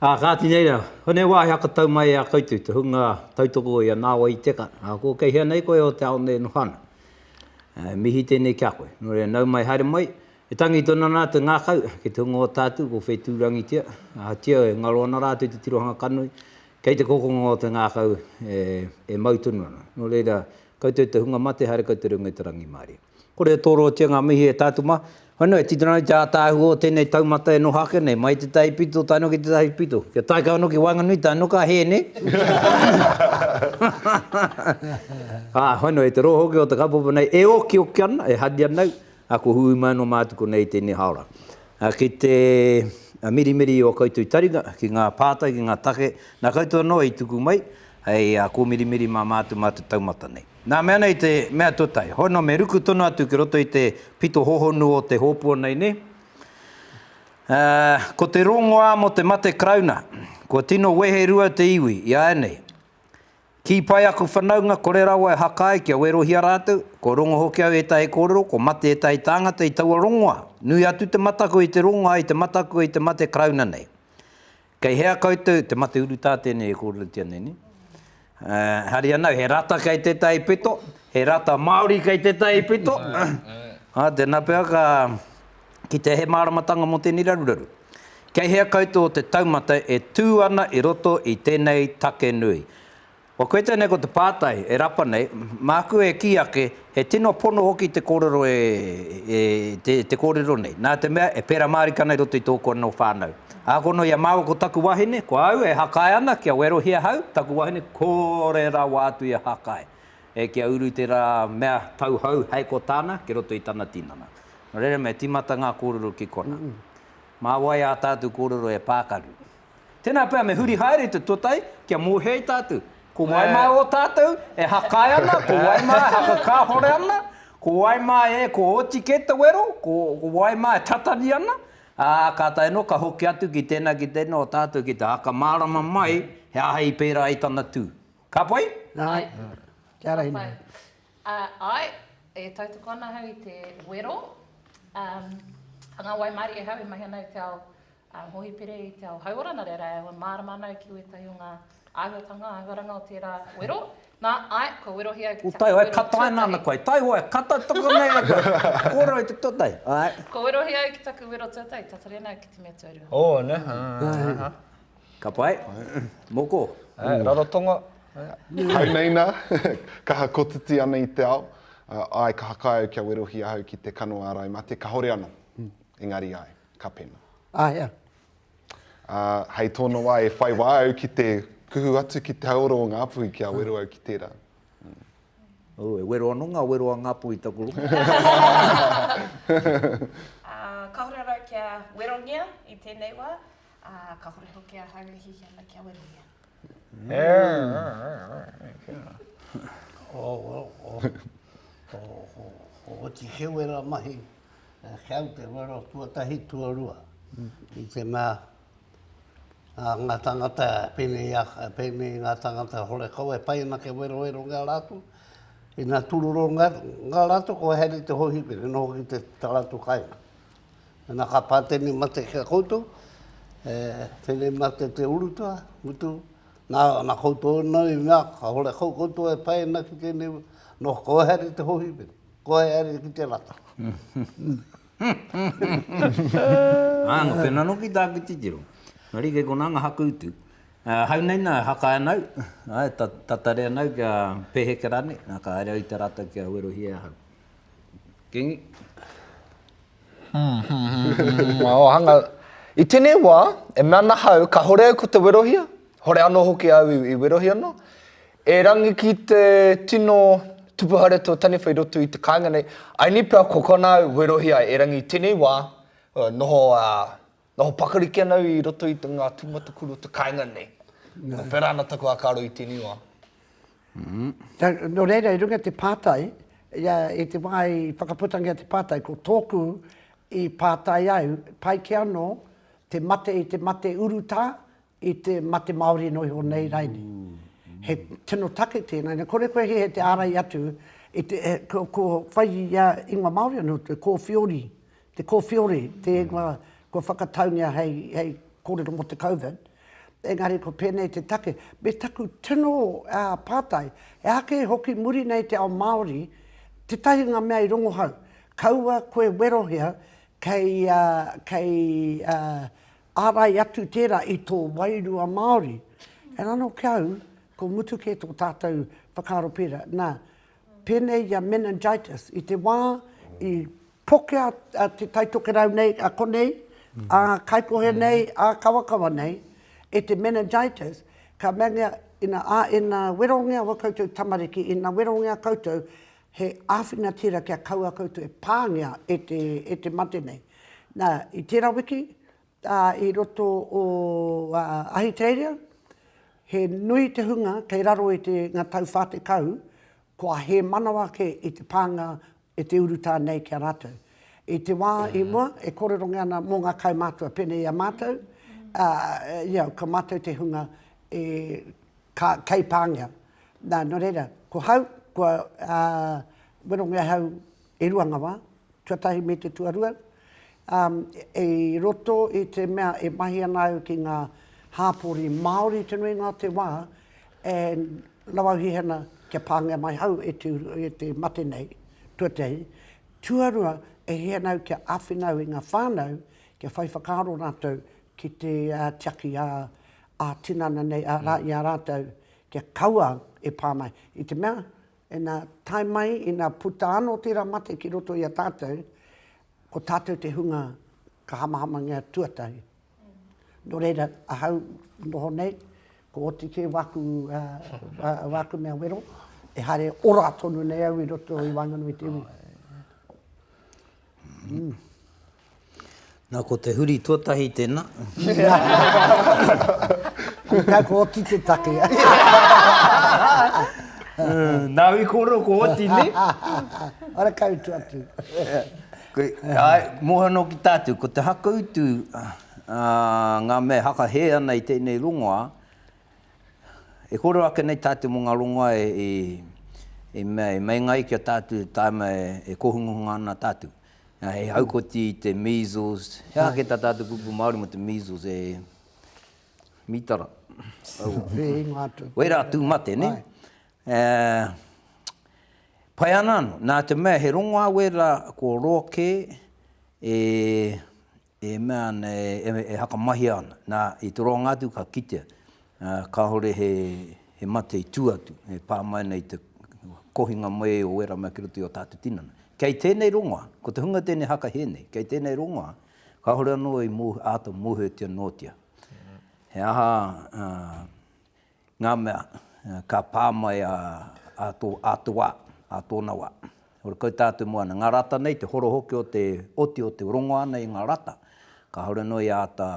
Ā, kāti nei rā, hone wā he hakatau mai e a koutou, te hunga tautoko i a Nāwai i Teka, ā, ko kei hea nei koe o te ao nei e noho ana. Ā, mihi tēnei ki a koe. Nō reira, nau mai, haere mai, e tangi tonu ana te ngākau ki te hunga o tātou, ko whetūrangitia, ahatia e ngaro ana rātou i te tirohanga kanoi, kei te kokonga o te ngākau e, e mau tonu ana. Nō reira, koutou te hunga mate, haere koutou runga i te rangimārie. Kore e tōroatia ngā mihi e tātou mā. Hoi e titiro ana i te ātaahua o tēnei taumata e noho ake nei, mai tētahi pito tae noa ki tētahi pito. Kia tae kau anō ki waenganui, tae noa ka hē, nē? Ā, hoi e te roa hoki o te kaupapa nei, e okioki ana, e hari ana au, ā, kua hui mai anō mātou konei i tēnei haora. Ā, ki te mirimiri i ō koutou taringa, ki ngā pātai, ki ngā take, nā koutou anō i tuku mai, hei kōmirimiri mā mātou mā te taumata nei. Nā mea nei te mea tuatahi, hoi nō me ruku tonu atu ki roto i te pito hohonu o te hōpua nei nē. Ā, ko te rongoā mō te mate Karauna, kua tino weherua te iwi i āianei. Kī pai aku whanaunga, kore rawa e haka ai kia werohia rātou, kua rongo hoki au ētahi kōrero, kua mate ētahi tāngata i taua rongoā. Nui atu te mataku i te rongoā i te mataku i te mate Karauna nei. Kei hea koutou, te mate urutā tēnei e kōrerotia nei, nē? Hari ana au, he rata kei tētahi pito, he rata Māori kei tētahi pito. Ā, tēnā pea ka kitea he māramatanga mō tēnei raruraru. Kei hea koutou o te taumata e tū ana i roto i tēnei take nui? Ko koe tēnei ko te pātai e rapa nei, māku e kī ake, he tino pono hoki te kōrero e, e, te, te kōrero nei. Nā te mea, e pērā mārika ana i roto i tōku anō whānau. Ahakoa noa i a māua ko taku wahine, ko au e hakae ana kia werohia ahau, taku wahine kore rawa atu ia hakae e kia uru tērā mea tauhou hei ko tāna ki roto i tana tinana. Nō reira me tīmata ngā kōrero ki konā. Mā wai ā tātou kōrero e pākaru? Tēnā pea me huri haere te totai kia mōhio ai tātou, ko wai mā ō tātou e hakae ana, ko wai mā e hakakāhore ana, ko wai mā e kua oti kē te wero, ko wai mā e tatari ana, ā, kātahi anō ka hoki atu ki tēnā, ki tēnā o tātou ki te hakamārama mai he aha i pērā ai tana tū. Ka pai? Āe. Kia rahi nei. Āe, e tautoko ana ahau i te wero. Hanga waimarie ahau e mahi ana i te ao A Hōhipere i te ao hauora, nā reira e mārama ana au ki wētahi o ngā āhuatanga, āhuaranga o tērā wero. Nā, āe, kua werohia au ki taku wero tuatahi. Kata ana ana koe, taihoa e kata toko nei a koe, kōrero i te tuatahi, āe. Kua werohia au ki taku wero tuatahi, tatari ana au ki te mea tuarua. Oh, ne, ha. Ka pai, moko. Āe, Rarotonga. Hau nei nā, kaha kotiti ana i te ao, āe ka hakae au kia werohia ahau ki te kano ārai mate, kahore ano, engari āe. Ka pena. Āhea? Ā, hei tōna wā e whai wā au ki te kuhu atu ki te hauora o Ngāpuhi kia wero au ki tērā. Oh, e wero anō ngā wero a Ngāpuhi taku rongo. Ā, kāore ahau kia werongia i tēnei wā, ā, kāore hoki ahau e hiahia ana kia werongia. O, o, o, o, o, o oti kē wērā mahi Ki au te wero tuatahi, tuarua, i te mea ngā tangata pēnei a, pēnei ngā tangata horekau e pai ana kia werowero ngā rātou, ina tūroro ngā, ngā rātou kua haere te hōhipere, noho ki te tā rātou kāinga. Mēnā ka pā tēnei mate ki a koutou, e, tēnei mate te urutoa, mutu, nā, nā koutou anō i mea, ka horekau koutou e pai ana ki tēnei, noho kua haere te hōhipere. Koe e ki te rata. Ā, nō pēnā anō ki tāku titiro. Engari kei konā ngā haka utu. Hau nei nā, e haka ana au, āe, tatari ana au kia pēheke rānei, nā, ka haere au i te rata kia werohia e ahau. Kingi? Oh, hanga. I tēnei wā, e mea ana hau, kahore au ko te werohia, hore anō hoki au i, i werohia anō. Erangi ki te tino tupu haere tō taniwha i roto i te kāinga nei, aini pea ko kona au werohia ai, erangi i tēnei wā, noho, noho pakari ki ana au i roto i te, ngā tūmatakuru o te kāinga nei. Ko pērā ana taku whakaaro i tēnei wā. Nō reira, i runga i te pātai, i te wā i whakaputangia te pātai, ko tōku i pātai au, pai kē anō te mate i te mate urutā, i te mate Māori noa iho nei raine. He tino take tēnā, ina kore koe he te ārai atu i te, ko, ko whai i a ingoa Māori anō, te kōwhiori, te kōwhiori, te ingoa kua whakataungia hei, hei kōrero mō te Covid. Engari ko pēnei te take, me taku tino pātai, he aha kē hoki muri nei te ao Māori, tētahi ngā mea i rongohau, kaua koe werohia kei, kei ārai atu tērā i tō wairua Māori. And anō ki au, ko mutu kē tō tātou whakaaro pērā. Nā, pēnei i a meningitis, i te wā i Pokea te Tai Tokerau nei, a konei, a Kaikohe nei, a Kawakawa nei, e te meningitis, ka meangia, ina, a, ina werongia wa koutou tamariki, ina werongia koutou, he āwhina tērā kia kaua koutou e pāngia e te, e te mate nei. Nā, i tērā wiki, ā, i roto o Ahitereiria, he nui te hunga kei raro i te, ngā tau 40, kua hēmanawa kē i te pānga e te urutā nei ki a rātou. I te wā i mua, e kōrerongia ana mō ngā kaumātua pēnei i a mātou, ā, you know, ko mātou te hunga e, ka, kei pāngia. Nā, nō reira, ko hau, kua, ā, werongia hau e rua ngā wā, tuatahi me te tuarua. Ā, i roto i te mea e mahi ana au ki ngā hāpori Māori te nuinga o te wā, and rawa au hiahia ana kia pāngia mai au e te, e te mate nei, tuatahi. Tuarua, e hiahia ana au kia āwhina au i ngā whānau kia whai whakaaro rātou ki te uh, tiaki ā, ā tinana nei, ā, rā, i a rātou, kia kaua e pā mai. I te mea, ina tae mai, ina puta anō tērā mate ki roto i a tātou, ko tātou te hunga ka hamahamangia tuatahi. Nō reira, ahau noho nei, ko oti kē wāku, wāku mea wero, e haere ora tonu nei au i roto i waenganui i te iwi. Mm. Nā, ko te huri tuatahi tēnā. Kau ko oti te take. Nā i kōrero ko oti, ne? Ora kau tu atu. Ai, mōhio anō ki tātou, ko te hakautu ngā mea e hakahē ana i tēnei rongoā, e kōrero ake nei tātou mō ngā rongoā e mea, e meinga ai ki a tātou te tāima e kōhungahunga ana tātou. He haukoti i te measles, he aha kē tā tātou kupu Māori mō te measles e mītara? He ingoa atu. Wērā tū mate, nē? Pai ana anō, nā te mea he rongoā wērā kua roa kē e, e mea ana, e, e hakamahia ana. Nā, i te roanga atu ka kitea, kāore he, he mate i tū atu, e pā mai ana i te kohinga mai o wērā mea ki roto i ō tātou tinana. Kei tēnei rongoā, ko te hunga tēnei hakahē nei, kei tēnei rongoā, kāore anō i mō, āta mōhiotia noatia. He aha, Ngā mea ka pā mai ā, ā tō, ā te wā, ā tōna wā. Horekau tātou moana. Ngā rata nei, te horo hoki o te oti o te rongoā nei i ngā rata, kāore anō i āta,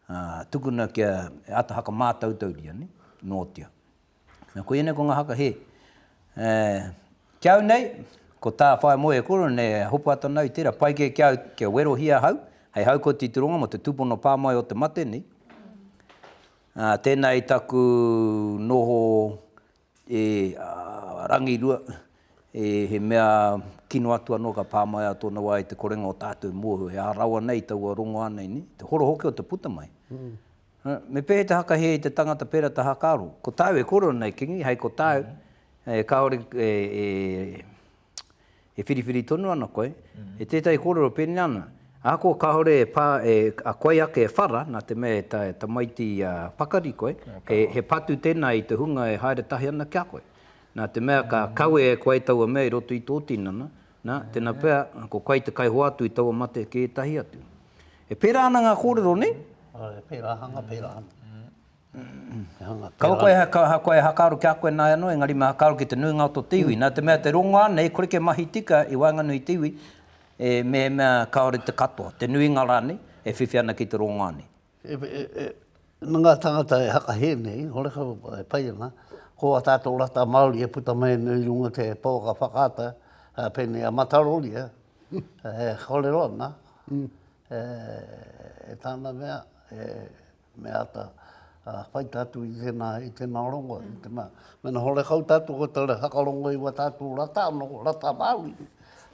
ā, tukuna kia āta hakamātautauria, nē, noatia. Nā, koia nei ko ngā haka hē. E, ki au nei, ko tā Whaea Moe e kōrero nei, e hopu atu ana au i tērā, pai kē ki au kia werohia ahau, hei haukoti i te rongo mō te tūpono pā mai o te mate nei, Ā, tēnā i taku noho e rangirua, e, he mea kino atu anō ka pā mai a tōna wā i te korenga o tātou mōhio, he aha rawa nei taua rongoā nei, nē, te horo hoki o te puta mai. Me pēhea te hakahē i te tangata pērā te hakaaro? Ko tāu e kōrero nei, Kingi, hei ko tāu, e, kāore e, e, E whiriwhiri tonu ana koe, e tētahi kōrero pēnei ana, ahakoa kāore e pā, e, a koe ake e whara, nā te mea e tamaiti pakari koe, he, he patu tēnā i te hunga e haere tahi ana ki a koe. Nā te mea ka kawe e koe taua mea i roto i tō tinana, nā, tēnā pea, ko koe te kaihoatu i taua mate ki ētahi atu. E pērā ana ngā kōrero, nē? Āe, pērā hanga, pērā hanga. Kaua koe e, koe e hakaaro ki a koe nāi anō, engari me hakaaro ki te nuinga o tō te iwi. Nā te mea te rongoā nei, kore ke mahi tika i waenganui i te iwi, e, mehemea kāore te katoa, te nuinga rānei, e whiwhi ana ki te rongoā nei. E, e, e, nā ngā tangata e hakahē nei, horekau e pai ana, ko a tātou rata Māori e puta mai ana i runga te pouaka whakaata, pēnei a Mataroria, e kōrero ana, e, e tāna mea, e, Me āta whai tātou i tēnā, i tēnā rongo, i te mea, mena horekau tātou ko te whakarongo i wā tātou rata anō, rata Māori,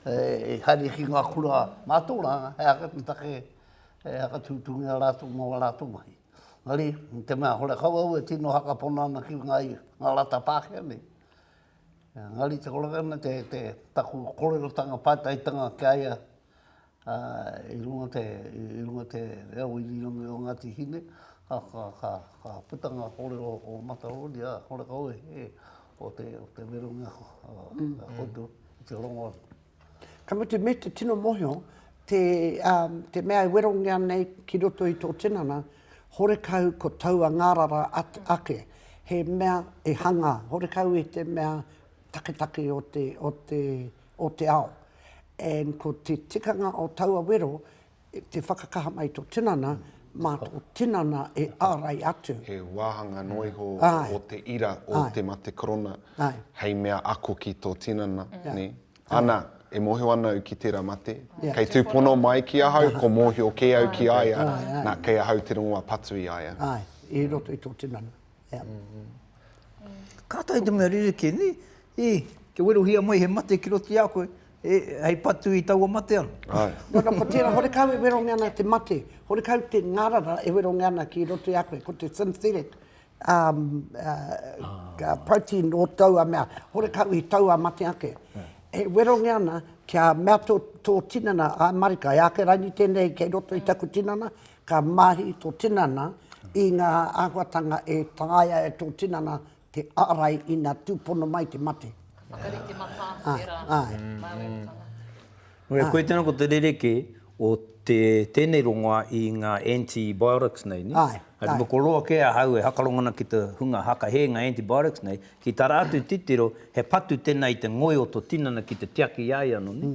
e haere ki ngā kura mātauranga, he aha te take e whakatūtūngia rātou mō ā rātou mahi. Engari, i te mea horekau au e tino hakapona ana ki ngā, ngā rata Pākehā nei. Engari te koreka ana te, te, taku korerotanga pātaitanga ki a ia, ā, i runga te, i runga te reo irirangi o Ngāti Hine, ka, ka, ka, ka puta ngā kōrero o Mataroni, ā, horekau e hē o te, o te weronga a koutou i te rongo. Ka mutu, me te tino mōhio, te, um, te mea e werongia nei ki roto i tō tinana, horekau ko taua ngārara at, ake, he mea e hanga, horekau i te mea taketake o te, o te, o te ao. And ko te tikanga o taua wero, te whakakaha mai tō tinana, mā tō tinana e ārai atu. He wāhanga noa iho o te ira o te mate korona hei mea ako ki tō tinana, nē? Ana, e mōhio ana au ki tērā mate, kei tūpono mai ki ahau, ko mōhio kē au ki a ia, nā, kei ahau te rongoā patu i a ia. Āe, i roto i tō tinana. Yeah. Kātahi te mea rerekē, nē? E, kia werohia mai he mate ki roto i a koe, e, hei patu i taua mate anō. Āe. No, no, ko tērā, horekau e werongia ana te mate, horekau te ngārara e werongia ana ki roto i a koe, ko te synthetic um, uh, protein o taua mea, horekau i taua mate ake. E werongia ana kia mea tō, tō tinana, āe marika, e ake raini tēnei kei roto i taku tinana, ka mahi tō tinana i ngā āhuatanga e taea e tō tinana te ārai ina tūpono mai te mate. Whakarite matā, tērā māuiuitanga. Nō reira, koia tēnā ko te rerekē o te, tēnei rongoā i ngā antibiotics nei, nē? Āe, Ā, te mea kua roa kē ahau e hakarongo ana ki te hunga hakahē ngā antibiotics nei, ki tā rātou titiro, he patu tēnā i te ngoi o tō tinana ki te tiaki i a ia anō, nē?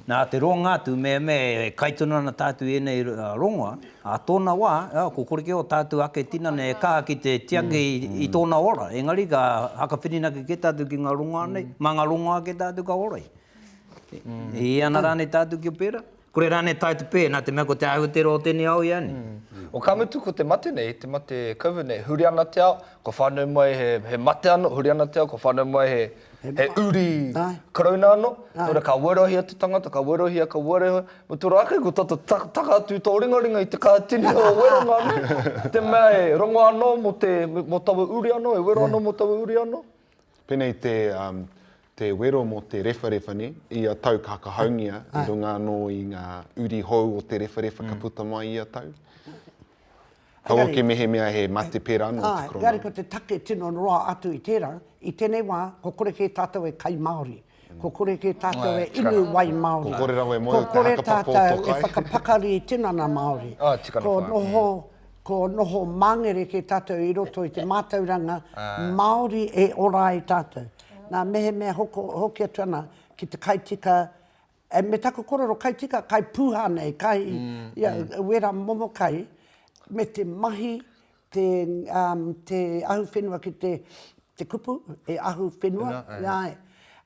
Nā te roanga atu, mehemea e kai tonu ana tātou i ēnei rongoā, ā tōna wā, kua kore kē ō tātou ake tinana e kaha ki te tiaki i tōna ora, engari ka hakawhirinaki kē tātou ki ngā rongoā nei, mā ngā rongoā kē tātou ka ora ai. E hī ana rānei tātou kia pērā? Kore rānei tae te pē, nā te mea ko te āhua tērā o tēnei ao ianei. O ka mutu ko te mate nei, te mate Covid nei, huri ana te ao, kua whānau mai he, he mate anō, huri ana te ao, kua whānau mai he, he uri karauna anō, nō reira ka werohia te tangata, ka werohia, ka werohia, mutu rā ake ko tata taka atu i tō ringaringa i te kātini o weronga anō, te mea e rongo anō mō te, mō taua uri anō, e wero anō mō taua uri anō. Pēnei te, te wero mō te rewharewha nē, i ia tau ka whakahaungia i runga anō i ngā uri hou o te rewharewha ka puta mai ia tau. Kaua hoki mehemea he mate pērā anō te korona. Engari ko te take tino roa atu i tērā, i tēnei wā, ko kore kē tātou e kai Māori, ko kore kē tātou e inu wai Māori, Ko kore rawa e moe o te hakapapa o tō kai. Ko kore tātou e whakapakari i tinana Māori, ko noho Ko noho māngere kē tātou i roto i te mātauranga Māori e ora ai tātou. Nā, mehemea hoko, hoki atu ana ki te kai tika, e, me taku korero kai tika, kai pūhā nei, kai, ia, wera momo kai, me te mahi, te, um, te ahuwhenua ki te, te kupu, e ahuwhenua, āe,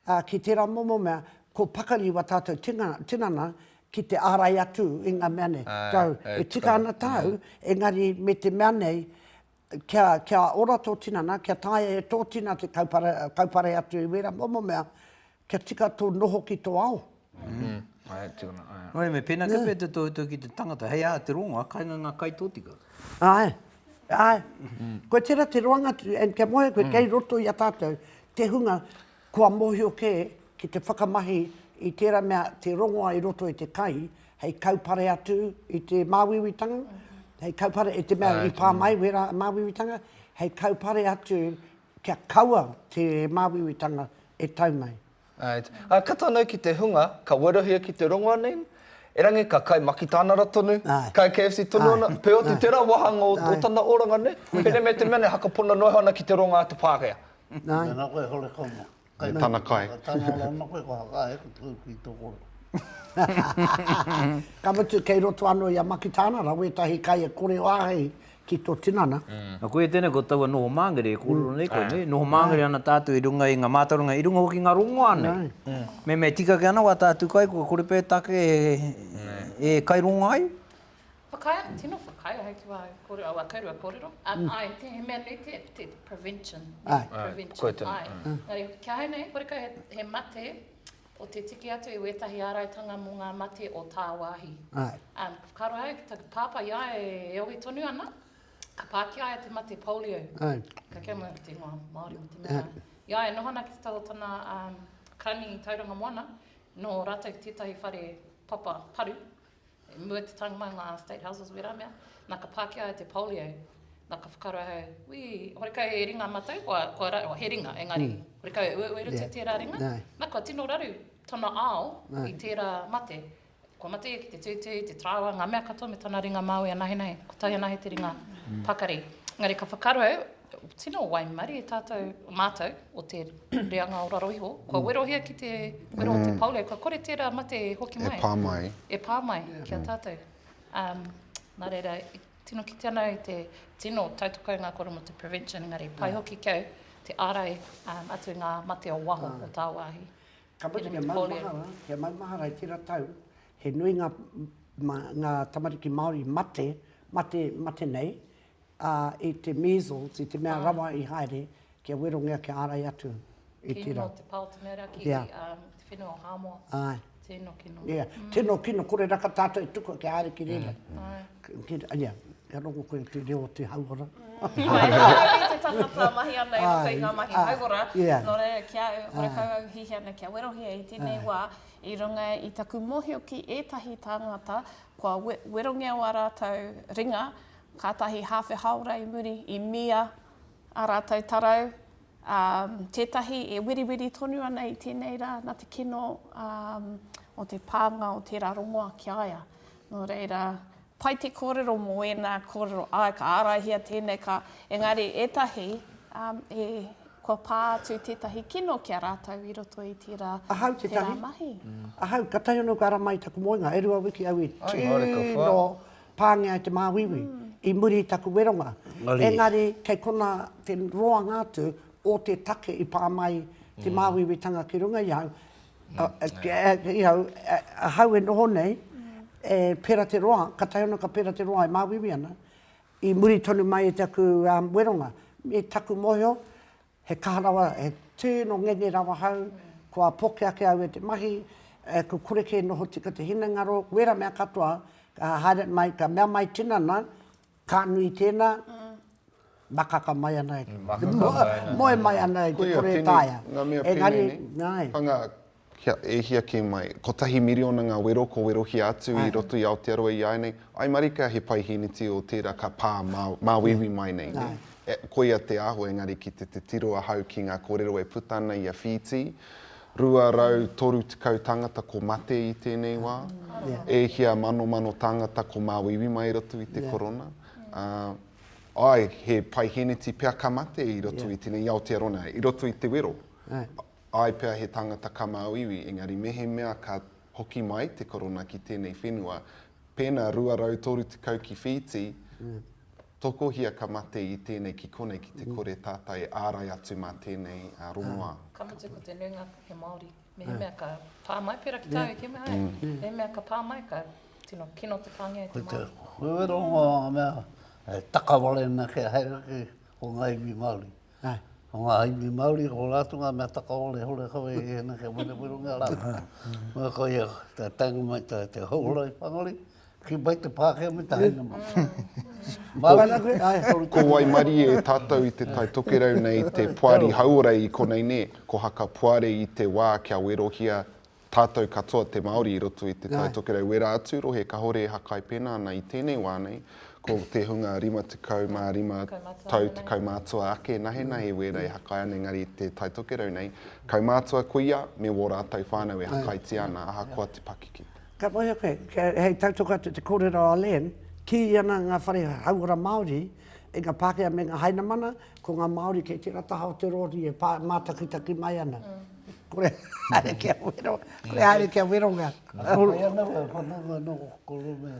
ā, ki tērā momo mea, ko pakari wā tātou tinana ki te ārai atu i ngā mea nei. Tau, e tika ana tāu, engari me te mea nei, kia, kia ora tō tinana, kia taea e tō tina te kaupare, kaupare atu i wērā momo mea, kia tika tō noho ki tō ao. Āe, tika ana, āe. Nō reira, me pēnā kē pea te tohutohu ki te tangata, hei aha te rongoa, kainga ngā kai tōtika. Āe, āe. Koe tērā te roanga atu, and kia moe koe, kei roto i a tātou te hunga Kua mōhio kē ki te whakamahi i tērā mea te rongoa i roto i te kai hei kaupare atu i te māuiuitanga, hei kaupare i te mea i pā mai wērā māuiuitanga, hei kaupare atu kia kaua te māuiuitanga e tau mai. Right. Ā, ka tau ki te hunga ka werohia ki te rongoa nei, erangi ka kai makitānara tonu, kai KFC tonu ana, peoti tērā wāhanga o tana oranga nei, pēnei me te mea nei hakapona noa iho ana ki te rongoa a te Pākehā. Nā. Tēnā koe hore komo. Me tana kai. Ka tana ora ana koe, ko haka he ko tū ki tō koro. Ka mutu kei roto anō i a Makitānara wētahi kai e kore āhei ki tō tinana. Na koia tēnei ko taua noho māngere e kōrero nei koe, nē? Noho māngere ana tātou i runga i ngā mātauranga, i runga hoki i ngā rongoā nei. Me me tika kē ana wā tātou kai, kua kore pea e take e kai rongo ai. Whakaae, tino whakaae ahau ki wā kōrero, wā kōrua kōrero. Um, āe, te, he mea nui te, te prevention. Āe. Prevention, Koe tēnā. āe. Engari, ki ahau nei, horekau he, he mate o te tiki atu i wētahi āraitanga mō ngā mate o tāwāhi. Āe. Um, whakaaro ahau ki taku pāpā i a ia e ohi tonu ana. Ka pā ki a ia te mate polio. Ai. Ka kī mai te ingoa Māori mo te mea. I a ia e noho ana ki te taha o tana um, karani i Tauranga Moana, nō rātou ki tētahi whare papa paru, i mua te taenga mai o ngā state houses wērā mea, nā ka pā ki a ia te polio, nā ka whakaaro ahau, ui, horekau he ringa matau, kua, kua, oh, he ringa, engari, mm. horekau e ueue roto yeah. tērā ringa, Nā. nā kua tino raru tana ao Nā. i tērā mate. Kua mate ia ki te tūtū, te tarāwa, ngā mea katoa me tana ringa māui anahenahe, kotahi anahe te ringa pakari. Engari ka whakaaro au, tino waimarie tātou, mātou, o te reanga o raro iho, kua werohia ki te wero o te polio, kua kore tērā mate e hoki mai. E pā mai. E pā mai ki a tātou. Um, nā reira, tino kite ana au i te tino tautoko i ngā kōrero mō te prevention, engari pai hoki ki au te ārai um, atu i ngā mate o waho o tāwāhi. Ka mutu kia maumahara, kia maumahara i tera tau, he nui nga, ma, nga tamariki Maori mate, mate, mate nei, a, i te measles, i te mea rawa i haere, kia werongia, kia arai atu i tera. Kino te pao te mea ra ki yeah. um, te whenua o Hamoa. Ai. Tino kino. Yeah. Mm. Tino kino, kore raka tātou e tukua kia haere ki reira. Mm. Ai. Ki, yeah. Kia rongo koe te reo o te hauora. Ai, ehara i te tangata mahi ana i roto i ngā mahi hauora, nō reira ki a au, horekau au hiahia ana kia werohia i tēnei wā, i runga i taku mōhio ki ētahi tāngata kua werongia wā rātou ringa, kātahi hāwhe hāora i muri i mia ā rātou tarau, ā, tētahi e weriweri tonu ana i tēnei rā nā te kino o te pānga o tērā rongoa ki a ia. Nō reira, pai te kōrero mō ēnā kōrero, āe, ka āraihia tēnei, ka, engari ētahi, um, e, kua pā atu tētahi kino ki a rātou i roto i tērā, Ahau tērā tētahi. mahi. Ahau, katahi anō ka ara mai taku moenga, e rua wiki au i tino pāngia e te māuiui, i muri i taku weronga. Engari, kei konā te roanga atu o te take i pā mai te māuiuitanga ki runga i ahau, I au, ahau e noho nei, e pera te roa, ka tae ana ka pera te roa e māuiui ana, i muri tonu mai i taku weronga. Me taku mōhio, he kaha rawa, he tino ngenge rawa hau, kua poke ake au e te mahi, ko kore kē noho tika te hinengaro, wera mea katoa, ka haere mai, ka mea mai tinana, Ka nui tēnā, makaka mai ana e, moe mai ana e te kore e taea. Koia, ngā mea pēnei nei, hanga, kia, e hia kē mai, kotahi miriona ngā wero ko werohia atu i roto i Aotearoa i āianei, ai marika he paihēneti o tērā ka pā māuiui mai nei, nē? Koia te āhua, engari ki te titiro ahau ki ngā kōrero e puta ana i a Whītī, 230 tāngata ko mate i tēnei wā, e hia manomano tāngata ko māuiui mai i roto i te korona. Āe, he paihēneti pea ka mate i roto i tēnei, i Aotearoa nei, i roto i te wero. Āe pea he tāngata ka māuiui, engari mehemea ka hoki mai te korona ki tēnei whenua, pēnā 230 ki Whītī, Tokohia ka mate i tēnei ki konei ki te kore tātai e ārai atu mā tēnei rongoā. Ka mutu ko te nuinga he Māori. Mehemea ka pā mai, pērā ki tāu e kī mai, āe, mehemea ka pā mai ka tino kino te pāngia e te Māori. Ko te rongoā ngā mea e takaware ana kia haere ake ko ngā iwi Māori. Ko ngā iwi Māori, ko rātou ngā mea takaware hore kawe i ēnei kia werowerongia rātou. Nō koia te taenga mai te hauora i Whangarei, ki mai te Pākehā me te Hainamana. Ko waimarie tātou i te Tai Tokerau nei te poari hauora i konei nē, ko haka poari i te wā kia werohia Tātou katoa te Māori i roto i Te Tai Tokerau, wērā atu rohe kahore e hakai pēnā ana i tēnei wā nei, ko te hunga 55 tau te kaumātua ake nahenahe wērā e hakai ana engari i Te Tai Tokerau nei, kaumātua kuia me wō rātou whānau e hakaitia ana ahakoa te pakeke. Ka mōhio koe, hei tautoko atu te kōrero a Len, kī ana ngā whare hauora Māori i ngā Pākehā me ngā Hainamana, ko ngā Māori kei tērā taha o te rōri e mātakitaki mai ana. Kore haere kia wero, kore haere kia weronga. Pai ana koe, whanonga no koro me.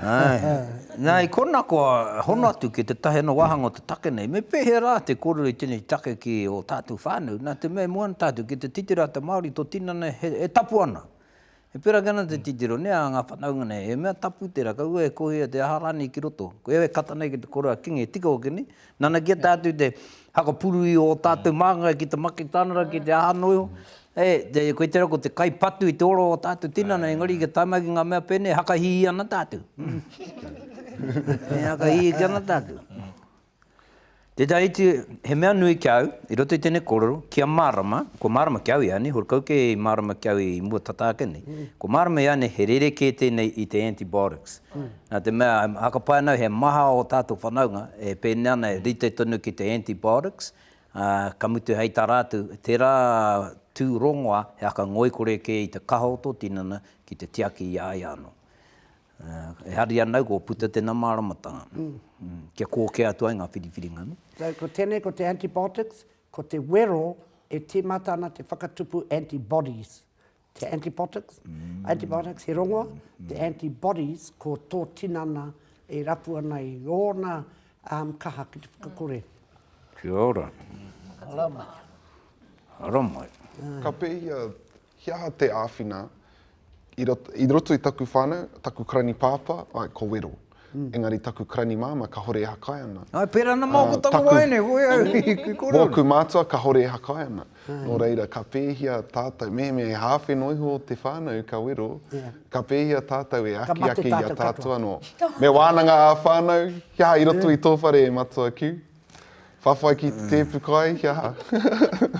Āe. Nā, i kona kua hono atu ki tētahi anō wāhanga o te take nei, me pēhea rā te kōrero i tēnei take ki ō tātou whānau, nā te mea e moe ana tātou ki te titiro a te Māori, tō tinana he, e tapu ana. E pērā kē ana te titiro, nē, a ngā whanaunga nei, he mea tapu tērā, kaua e kohia te aha rānei ki roto. Ko ia e kata nei ki te koro a Kingi, e tika hoki, nē? Nanakia tātou te hakapuru i ō tātou māngai ki te makitānara, ki te aha noa iho. E, te, koe tērā ko te kai patu i te ora o tātou tinana, engari kia tae mai ki ngā mea pēnei, hakahīhī ana tātou. E hakahīhī ana tātou. Tētahi iti, he mea nui ki a au, i roto i tēnei kōrero, kia mārama, kua mārama ki au ianei, horekau kē i mārama ki au i mua tata ake nei, kua mārama ianei he rerekē tēnei i te antibiotics. Nā te mea, hakapae ana au he maha o tātou whanaunga e pēnei ana e rite tonu ki te antibiotics, ā, ka mutu hei tā rātou, tērā tū rongoā he aka ngoikore kē i te kaha o tō tinana ki te tiaki i a ia anō. E hari ana au kua puta tena māramatanga, kia kōkea atu ai ngā whiriwhiringa. So, ko tēnei ko te antibiotics, ko te wero e tīmata ana te whakatupu antibodies. Te antibiotics, antibiotics he rongoa, te antibodies ko tō tinana e rapu ana i ōna kaha ki te whakakore. Kia ora. Haramai. Haramai. Ka pēhea, he aha te āwhina I roto, i roto i taku whānau, taku karani pāpā, ai, ko Wero. Engari taku karani māmā, kahore e hakai ana. Ai, pērā ana māku taku waeine, koe au i kōrero. Wōku mātua, kahore e hakai ana. Nō reira, ka pēhea tātou, mehemea he hāwhe noa iho te whānau ka wero, ka pēhea tātou e akiaki i a tātou anō. Me wānanga ā-whānau, he aha i roto i tō whare e Matua Q? Whawhai ki te tēpu kai, kia aha?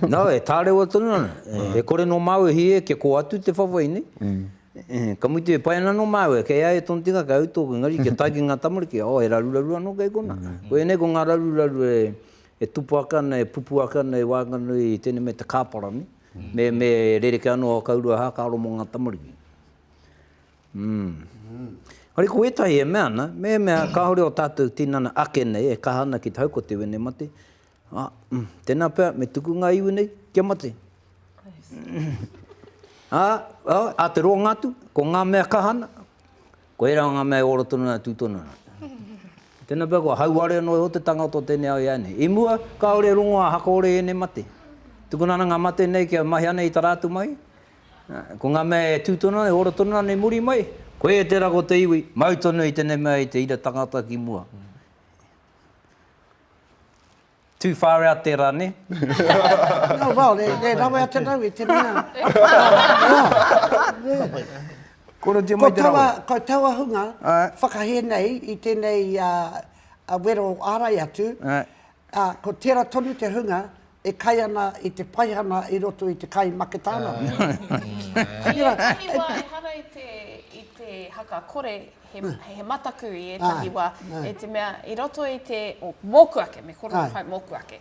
No, e tārewa tonu ana. E kore nō māua e hīhē kia kō atu te whawhai nei. Ka mutu e pai ana nō māua, kei a ia tōna tika, kei au tōku, engari kia tae ki ngā tamariki, oh, he raruraru anō kei konā. Ko ēnei ko ngā raruraru e tupu ake ana, e pupu ake ana i waenganui i tēnei me te kāpara, nē? Me, me rerekē anō a Kaurua Hākaro mō ngā tamariki. Engari ko ētahi e mea ana, mehemea kāore ō tātou tinana ake nei e kaha ana ki te haukoti wēnei mate, ā, tēnā pea me tuku ngā iwi nei kia mate. Ā, ā, ā te roanga atu, ko ngā mea kaha ana, ko ērā ngā mea e ora tonu ana, tū tonu ana. Tēnā pea kua hauare anō iho te tangata o tēnei ao iāianei. I mua, kāore e rongoā hakaore ēnei mate. Tukuna ana ngā mate nei kia mahi ana i tā rātou mahi, Ko ngā mea e tū tonu ana, e ora tonu ana i muri mai, koia tērā ko te iwi, mau tonu i tēnei mea i te ira tangata ki mua. Too far out tērā, nē? No, well, e, e rawe atu rau i te mea. Korotia mai te rawe. Ko taua hunga whakahē nei i tēnei wero ārai atu, ko tērā tonu te hunga e kai ana i te paihana i roto i te kai Maketāna. I ētahi wā ehara i te, i te haka kore, he, he mataku i ētahi wā, e te mea i roto i te, o, mōku ake, me kōrero pai mōku ake.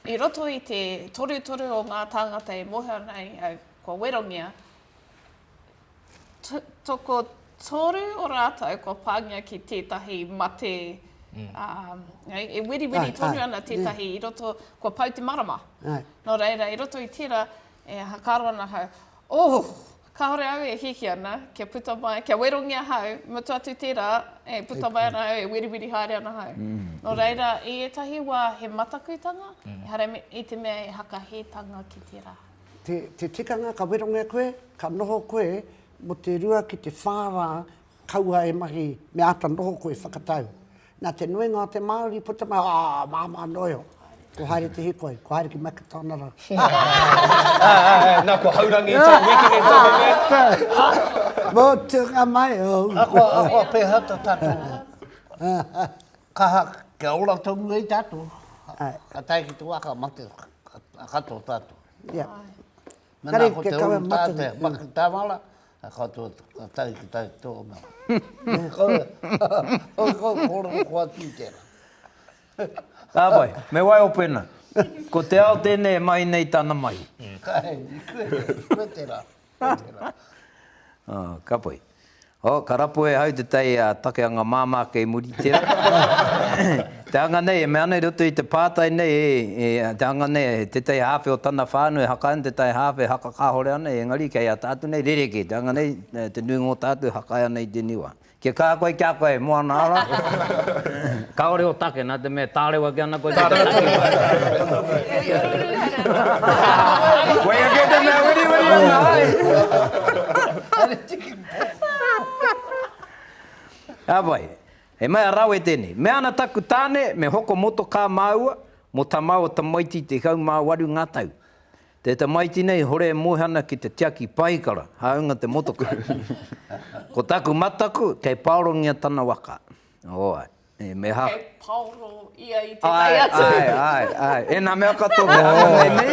I roto i te torutoru o ngā tāngata e mōhio ana i au, kua werongia, Tokotoru o rātou kua pāngia ki tētahi mate, e weriweri tonu ana tētahi i roto, kua pau te marama. Nō reira, i roto i tērā, e whakaaro ana ahau, oh, kāore au e hiahia ana kia puta mai, kia werongia ahau, mutu atu tērā, e puta mai ana au, e weriweri haere ana ahau. Nō reira, i ētahi wā he matakutanga, ehara i te mea he hakahētanga ki tērā. Te, te tikanga ka werongia koe, ka noho koe mo te rua ki te whā rā kaua e mahi, me āta noho koe whakatau. Nā te nuinga o te Māori puta mai, ā, māmā noa iho. Ko haere te hikoi, ko haere ki Makitānara. Nā, kua haurangi tō wikini tonu, nē? Motunga mai ou. Akoa, akoa pēhea tā tātou kaha kia ora tonu ai tātou. Ka tae ki te wā ka mate katoa tātou. Yeah. Mena ko te uru tā te makitānara, katoa ka tae ki tae tō mea. Ko ko kōrero ko atu i tērā. Ka pai, me wai o pena. Ko te ao tēnei e mahi nei tana mahi. Kai, koe, koe tērā. Koe tērā. Oh, ka pai. Oh, ka rapu e ahau te tai a take anga māmā kei muri tērā. Te anga nei, e mea ana i roto i te pātai nei, e, e, te anga nei, tētahi hāwhe o tana whānau e haka ana, tētahi hāwhe e haka kāhore ana, engari kei a tātou nei rerekē, te anga nei, te nuinga o tātou e hakae ana i tēnei wā. Kia kaha koe ki a koe, moana ara. Kāore o take, nā te mea tārewa ki ana koe ki te takiwā. Koia kē te mea weriweri ana, ai! Haere tiki pō. Ka pai. He mea rawe tēnei. Mea ana taku tāne me hoko motokā māua mō tā māua tamaiti 18 ngā tau. Te tamaiti nei hore e moe ana ki te tiaki pahikara, hāunga te motoka. Ko taku mataku, kei paorongia tana waka. Oai. E me ha. Kei paoro ia i tētahi atu. Ai, ai, ai. E nā mea katoa me hanga nei nei.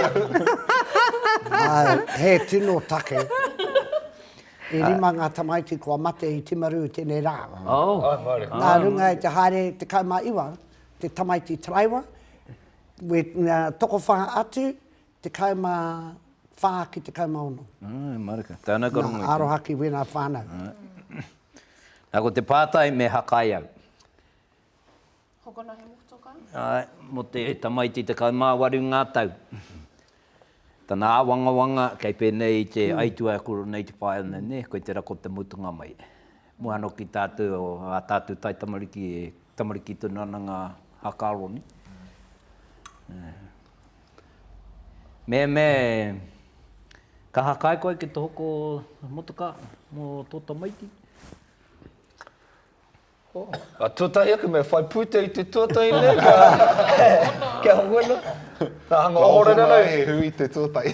Ai, he tino take. E rima ngā tamaiti kua mate i Timaru i tēnei rā. Oh. Ai, māori. Nā runga i te haere 19, te tamaiti taraiwa, we, tokowhā atu, 14 ki 16. Ai, marika. Tāna ka rongo i tēnei. Nā, aroha ki wēnā whānau. Nā, ko te pātai me hakai au. Hokona he motoka? Āe, mō te tamaiti 18 ngā tau. Tana āwangawanga, kei pēnei i te aitua e koro nei te whaea nei, nē, koe tērā ko te mutunga mai. Mua anō ki tātou, o ā tātou taitamariki e tamariki tonu ana ngā hakaaro, nē. Me, me, ka hakai koe ki te hoko motoka mō tō tamaiti? Ka tuatahi ake me whai pūtea i te tuatahi nei, kia, kia hokona. Ka hanga ohorere nei. He hui te tuatahi.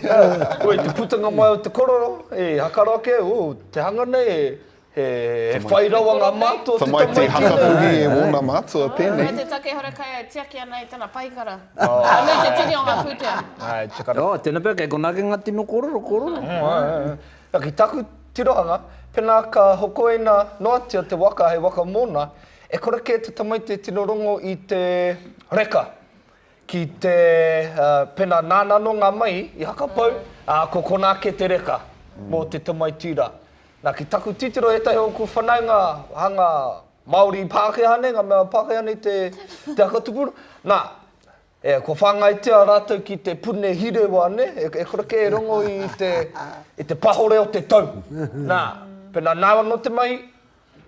Oi, te putanga mai o te kororo, e hakaro ake, o, te hanga nei, e, he, he whai rawa ngā mātua te tamaiti nei. Tamaiti hakapuhi e wōna mātua tēnei. Kei te take horekai e tiaki ana i tana pahikara. Ka nui te tini o ngā pūtea. Ai, tika Oh, tēnā pea, kei konā ake ngā tino kororo, kororo. Mm, ai, ai. Na, ki taku tirohanga, pena ka hokoina noatia te waka hei waka mona, e kore ke te tamaiti e tino rongo i te reka ki te, pena nana ano nga mai i hakapau, a, ko kona ake te reka mo te tamaiti ra. Na, ki taku titiro etahi o oku whanaunga hanga Maori Pakeha nei, nga mea Pakeha nei te, te hakatupuru, na, E, kua whāngaitia rātou ki te pune hirewa, nē? E, e kore kē e rongo i te, i te pahore o te tau. Nā, pēnā nāu anō te mahi,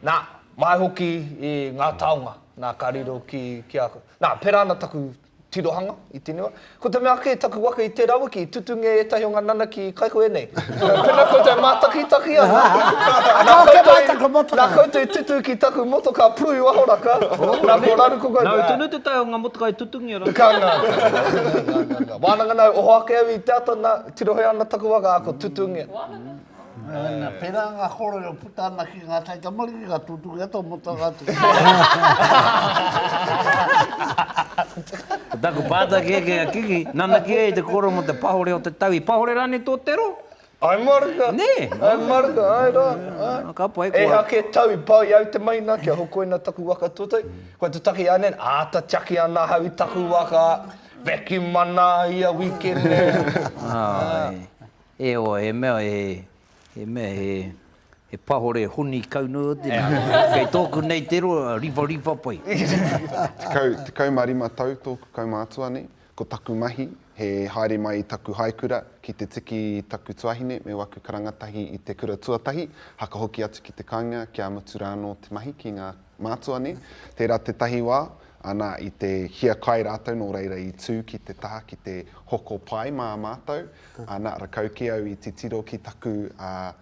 nā, mai hoki i ngā taonga, nā, ka riro ki, ki a koe. Nā, pērā ana taku tirohanga i tēnei wā. Ko te mea ake, taku waka i tērā wiki, i tutungia ētahi o ngā nanaki i kai koe nei. Pēnā koutou e mātakitaki ana, nā koutou, nā koutou i tutu ki taku motokā pū i waho raka, nā, ko raru ko koutou. Nāu tonu te tae o ngā motokā i tutungia rā. Ka ngā, ka ngā, ka ngā, ngā. Wānanga nāu, oho ake au i te ata, nā, tirohia ana taku waka, ā, ko tutungia. Wānanga. Nā, pērā ngā kōrero puta ana ki ngā taitamariki, ka tutuki atu, motokā atu. Ko taku pātai kē ki a Kiki, nana kē i te kōrero mō te pahore o te tau, i pahore rānei tō tero? Ai marika! Nē! Ai marika, ai rā, ai. Ka pai, koa. Ehake tau i pau i au te mahi nā kia hokoina taku waka tuatahi. Koe te take i a nei, āta tiaki ana ahau i taku waka, vacuum ana ia wikene. Ai. E oa, he mea, he, he mea, he, he pahore honi kau noa tēnā. Kei tōku nei te roa, riwhariwha pai. 15 tau tōku kaumātua nei. Ko taku mahi, he haere mai i taku haekura ki te tiki i taku tuahine me waku karangatahi i te kura tuatahi, haka hoki atu ki te kāinga kia mutu rā anō te mahi ki ngā mātua nei. Tērā tētahi wā, ana, i te hiakai rātou nō reira i tū ki te taha ki te hoko pae mā mātou, ana, rakau kē au i titiro ki taku, ā,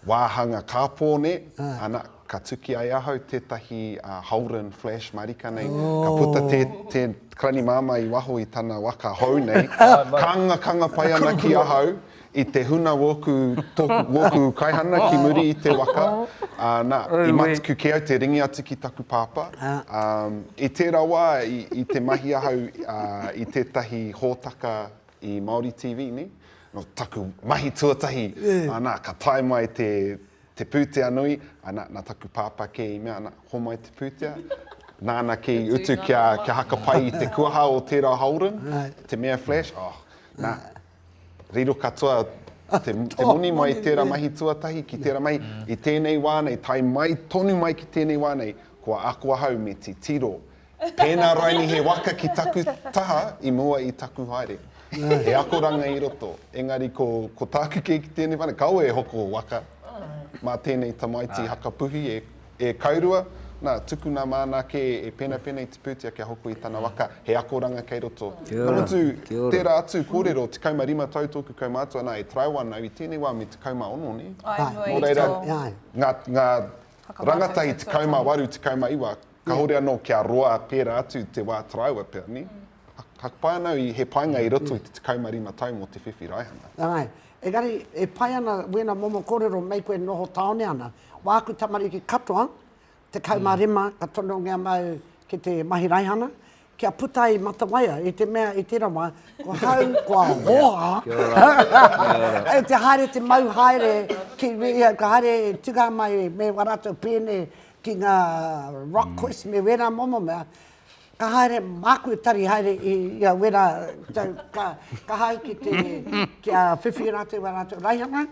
wāhanga kāpō nē, ana, ka tuki ai ahau tētahi Holden flash marika nei, ka puta te, te karani māmā i waho i tana waka hou nei, kangakanga pai ana ki ahau i te huna wōku, tōku, wōku kaihana ki muri i te waka, ana, i matuku kē au te ringi atu ki taku pāpā. I tērā wā i, i te mahi ahau i tētahi hōtaka i Māori TV, nē? Nō taku mahi tuatahi, ana, ka tae mai te, te pūtea nui, ana, nā taku pāpā kē i mea, ana, homai te pūtea. Nāna kē i utu kia, kia hakapai i te kuaha o tērā Holden, te mea flash, oh, nā, riro katoa te, te moni mai i tērā mahi tuatahi ki tērā mahi, i tēnei wā nei, tae mai tonu mai ki tēnei wā nei, kua ako ahau me titiro Pēnā raini he waka ki taku taha i mua i taku haere. He akoranga i roto. Engari ko, ko tāku kē ki tēnei whare, kaua e hoko waka mā tēnei tamaiti hakapuhi e, e kaurua. Nā, tukuna māna kē e penapena i te pūtea kia hoko i tana waka, he akoranga kei roto. Kia Ka ora, mutu, kia ora. tērā atu kōrero, 15 tau tōku kaumātua, nā, e taraiwa ana au i tēnei wā me 16, nē? Ai, mua Nō i reira, tō. Ai. ngā, ngā rangatahi 18, 19, kāore anō kia roa pērā atu te wā taraiwa pea, nē? Ka pai ana au i, he painga i roto i te 15 tau mō te whiwhi raihana. Ai. Engari, e pai ana wēnā momo kōrero mei koe noho tāone ana. Wāku tamariki katoa, 15 ka tonongia mau ki te mahi raihana, kia puta ai Matawaia, i te mea i tera wa, ko hau, kua hoha, e te haere te mau haere, ki, ka haere tuka mai me wa ratou pēne ki nga rock quest me wera momo mea, ka haere māku e tari haere i ia wera tau, ka, ka hau ki te, kia whiwhi ratou wa ratou raihana,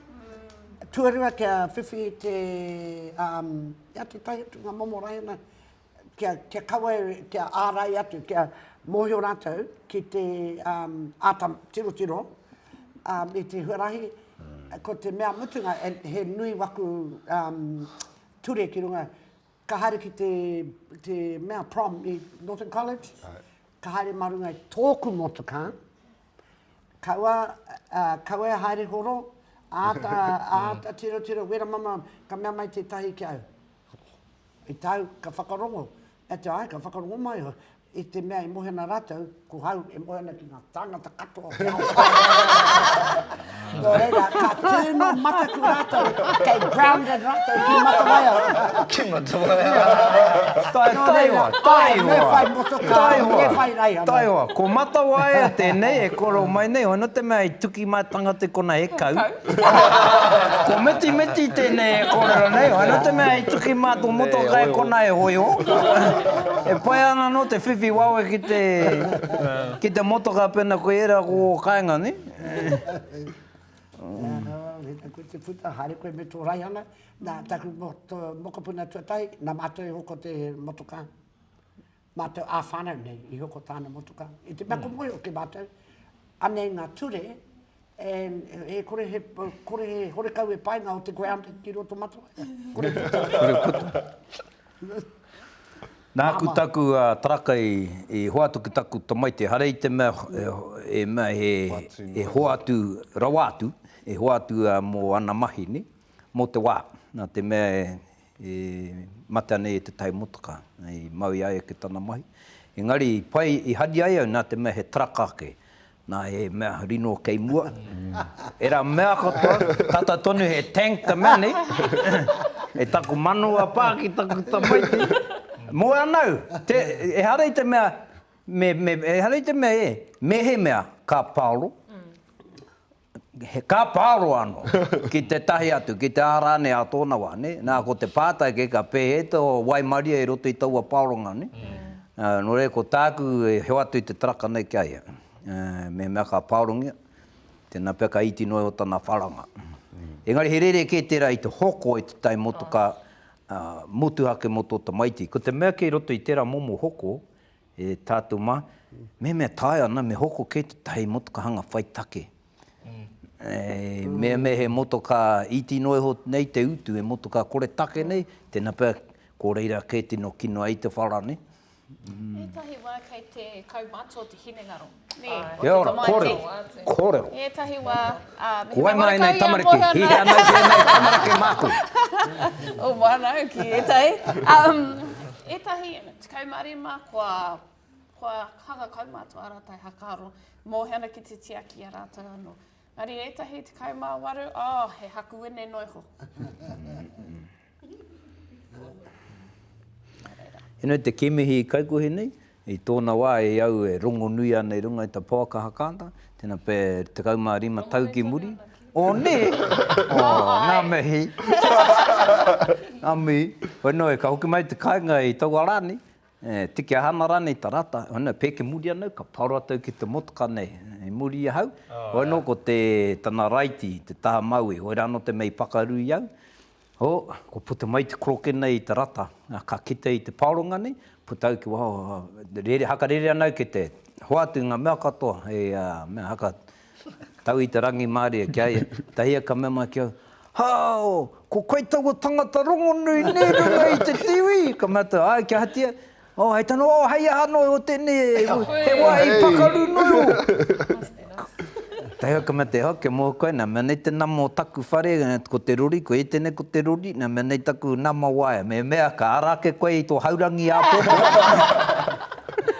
tuarua kia whiwhi te, um, Ia tētahi atu ngā momo raihana kia, kia kaua e, kia ārai atu, kia mōhio rātou ki te um, āta tirotiro um, i te huarahi. Ko te mea mutunga, e, he nui waku um, ture ki runga, ka haere ki te, te mea prom i Northern College, ka haere mā runga i tōku motokā, Kaua, kaua e haere horo, āta, āta tirotiro, wera mama, ka mea mai tētahi ki au, i tāu, ka whakarongo, e te ai, ka whakarongo mai, i te mea e moe ana rātou, ko hau e moe ana ki ngā tāngata katoa o te ao. Nō reira, ka tino mataku rātou, kei grounded rātou ki Matawaia. Ki Matawaia. Taihoa, taihoa. Me whai motokā, me whai raihana. Taihoa, ko Matawaia tēnei e koro mai nei, hoi nō te mea i tuki mai tangata i kona he kau. Ko Mitimiti tēnei e kōrero nei, hoi nō te mea i tuki mā tō motokā e kona e hōiho. E pai ana nō te whiwhi wawe ki te, ki te motokā pēnā koe ērā ko ō kāinga, nē? Hena koe te puta, haere koe me tō raihana. Nā taku mokopuna tuatahi, nā mātou i hoko te motokā. Mātou ā-whānau nei i hoko tāna motokā. I te mea ko mōhio ki mātou, anei ngā ture, and e kore he, kore he horekau e painga o te ground ki roto matua. Kore puta. Kore puta. Nāku taku taraka i hoatu ki taku tamaiti, ehara i te mea e mea he hoatu rawa atu, e hoatu mō ana mahi, nē, mō te wā, nā te mea e mate ana ia i te tae motoka, i mau i a ia ki tana mahi. Engari i pai, i hari ai au nā te mea he taraka ake, Nā, he mea rino kei mua. Era mea katoa, tata tonu he tank te mea nei. E taku manawa pā ki taku tamaiti. Moe ana au. Te, ehara i te mea, me, me, ehara i te mea e, mehemea ka paoro, he, ka paoro anō ki tētahi atu, ki te aha rānei ā tōna wā, nē. Nā, ko te pātai kē, ka pēhea te waimarie i roto i taua paoronga, nē. Nō reira, ko tāku e hoatu i te taraka nei ki a ia, mehemea ka paorongia, tēnā pea ka iti noa iho tana wharanga. Engari he rerekē tērā i te hoko i te tae motokā motuhake mō tō tamaiti. Ko te mea kei roto i tērā momo hoko, e tātou mā, mehemea taea ana me hoko kē te tae motokā hanga whai take. Mehemea he motokā iti noa iho nei te utu, he motokā kore take nei, tēnā pea Ko reira kē tino kino ai te whara, ne? Ētahi wā kei te kaumātua te hinengaro, nē, o Kia te ora, tamaiti. kōrero, kōrero. Ētahi wā, ā, Ko wai mehemea mā ēnei horekau ia tamariki? mōhio Hihia ana. ana i tēnei tamariki māku. O wānau ki ētahi. Um, ētahi, 15 kua, kua hanga kaumātua ā rātou hakaaro, mōhio ana ki te tiaki i a rātou anō. Engari ētahi 18, oh, he hakuene noa iho. He nui te kēmihi i Kaikohe nei, i tōna wā e au e rongonui ana i runga i te pouaka hakaata, tēnā pea 15 tau ki muri. O nē! O, ngā mihi! Ngā mihi. Hoi noa, ka hoki mai te kāinga i taua rā nei, e, tiki aha ana rānei ta rata, hoi noa, pēke muri ana au, ka paro atu au ki te motoka nei, i muri i ahau, hoi noa ko te, tana raiti, te taha mauī, hoi rānō te mea i pakaru i au, Oh, kua puta mai te koroke nei i te rata, ka kite i te paoronga nei, puta au ki waho, rere, hakarere ana au ki te hoatu i nga mea katoa, hei mea haka tau i te rangimārie ki a ia. Tahi ia ka mea mai ki au, Hao, ko koe taua tangata rongonui nei runga i te tiwi? Ka mea atu, ai, kia ahatia? Oh, hei tana, oh, hei aha noa o tēnei, he wā i pakaru noa iho. Tae ka mea te hau, kia moe koe, nā mea nei te nama o taku whare, ko te rori, ko ētene ko te rori, nā mea nei taku nama waea, me mea ka ara ake koe i tō haurangi āpōpō.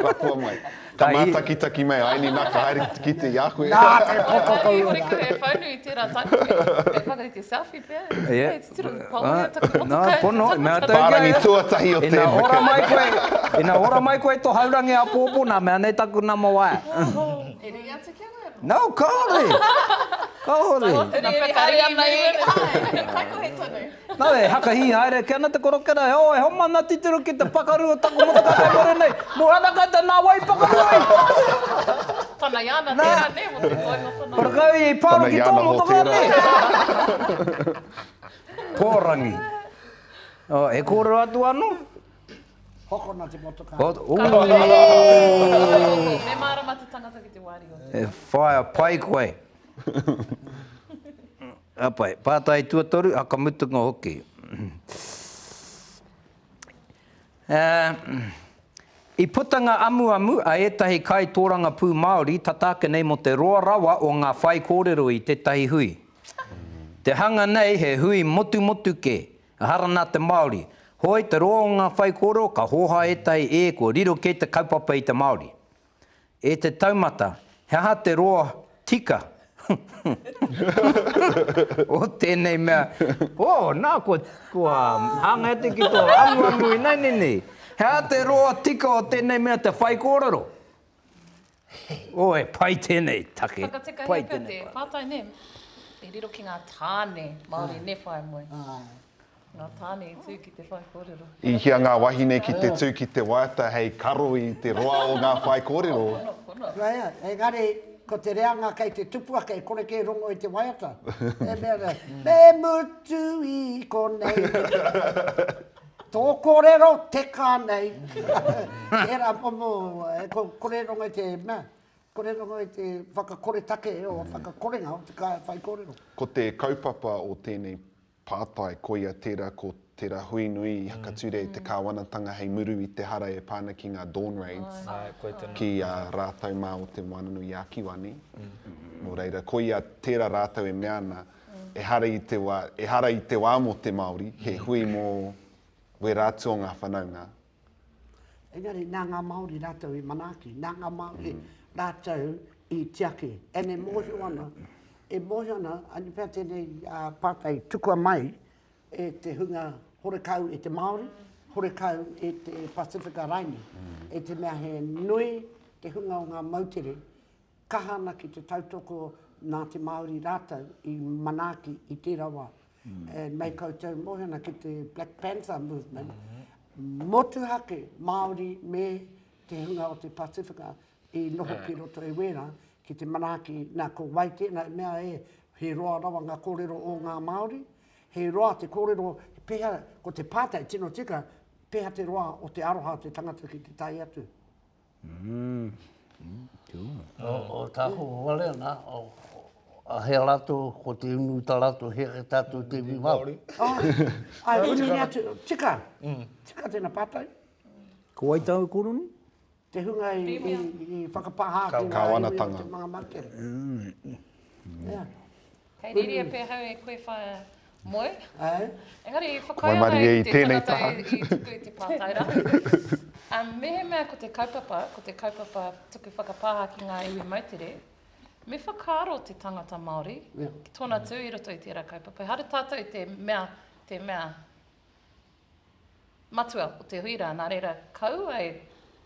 Rapua mai. Ka mātakitaki mai a Aini nā ka haere ki te kite i a koe. Nā te poto kau. Hore kau e whaunu i tērā taku. Kei whakarite selfie pea. Yeah. Hei, titiro, paoria taku motoka. Nā, pono, mea tau Whārangi tuatahi o Ina tēnei. ora mai koe, ina ora mai koe to haurangi āpōpō, nā mea nei taku nama waea. E ringi atu ki a koe anō? No, kāore! Kāore. Riri haere ana i, ai, takohe tonu. Nā, e hakahī haere ake ana te korokera, e oh, e homa ana titiro ki te pakaru o taku motoka kei muri nei, mō ana kai te nā wai pakaru ai! Tana iana tērā, nē, mō te toenga tana. Horakau i paro Tana ki tō iana hō motoka, tērā. nē? Pōrangi. Oh, he kōrero atu anō? Hokona te motoka. Oh, Me mārama te tangata ki te wāriu o te. E whaia pai koe. Ka pai. Pātai tuatoru, a ka mutunga hoki. I puta ngā amuamu a ētahi kaitōrangapū Māori tata ake nei mō te roa rawa o ngā whaikōrero i tētahi hui. Te hanga nei he hui motumotu kē, ehara nā te Māori. Hoi, te roa o ngā whaikōrero ka hōhā ētahi ē kua riro kē te kaupapa i te Māori. E te taumata, he aha te roa tika o tēnei mea? Oh, nā, kua, kua hāngai atu ki tō amuamu ināianei. He aha te roa tika o tēnei mea te whaikōrero? Oh, e pai tēnei take. Whakatikahia Pai pea tēnei te pātai. pātai, nē? I riro ki ngā tāne Māori, nē, whaea moe. Ngā tāne i tū ki te whaikōrero. I hia ngā wahine ki te tū ki te waiata hei karo i te roa o ngā whaikōrero. Pono, pono. Raia, engari ko te reanga kei te tupu ake e kore kē rongo i te waiata. E mea ana, me mutu i konei, tō kōrero teka nei. Tērā momo, e kore rongo i te mea, kore rongo i te whakakoretake o whakakorenga o te whaikōrero. Ko te kaupapa o tēnei Pātai, koia tērā ko tērā hui nui i Hakature i te kāwanatanga hei muru i te hara e pā ana ki ngā dawn raids ki a rātou mā o Te Moananui-a-Kiwa, nē? Nō reira, koia tērā rātou e mea ana, ehara i te wā, ehara i te wā mō te Māori, he hui mō wērā atu o ngā whanaunga. Engari nā ngā Māori rātou i manaaki, nā ngā Māori rātou i tiaki. And e mōhio ana, e mōhio ana, ani pea tēnei pātai tukua mai e te hunga horekau e te Māori, horekau e te Pasifika raini, e te mea he nui te hunga o ngā moutere kaha ana ki te tautoko nā te Māori rātou i manaaki i tērā wā. And mei koutou mōhio ana ki te Black Panther movement, motuhake Māori me te hunga o te Pasifika i noho ki roto i wērā, ki te manaaki, nā ko wai tēnā e mea e, he roa rawa ngā kōrero o ngā Māori, he roa te kōrero, pēhea, ko te pātai tino tika, pēhea te roa o te aroha o te tangata ki te tae atu. O tāku wale ana, a hea rātou, ko te unu tā rātou, hea ke tātou te iwi Māori. Ai, unu ni atu, tika, tika tēnā pātai. Ko wai tāu koroni? Te hunga i, i, i whakapāha ki ngā iwi o te mga moutere. Yeah. Kei rīria pea hau e koe whaea moe. Āe. Engari i whakaae ana i te tangata i tuku i te pātai rā. Um, mehemea ko te kaupapa, ko te kaupapa tuku whakapāha ki ngā iwi moutere, me whakaaro te tangata Māori yeah. ki tōna tū i roto i tērā kaupapa. Ehara tātou i te mea, te mea matua o te hui rā, nā reira, kaua e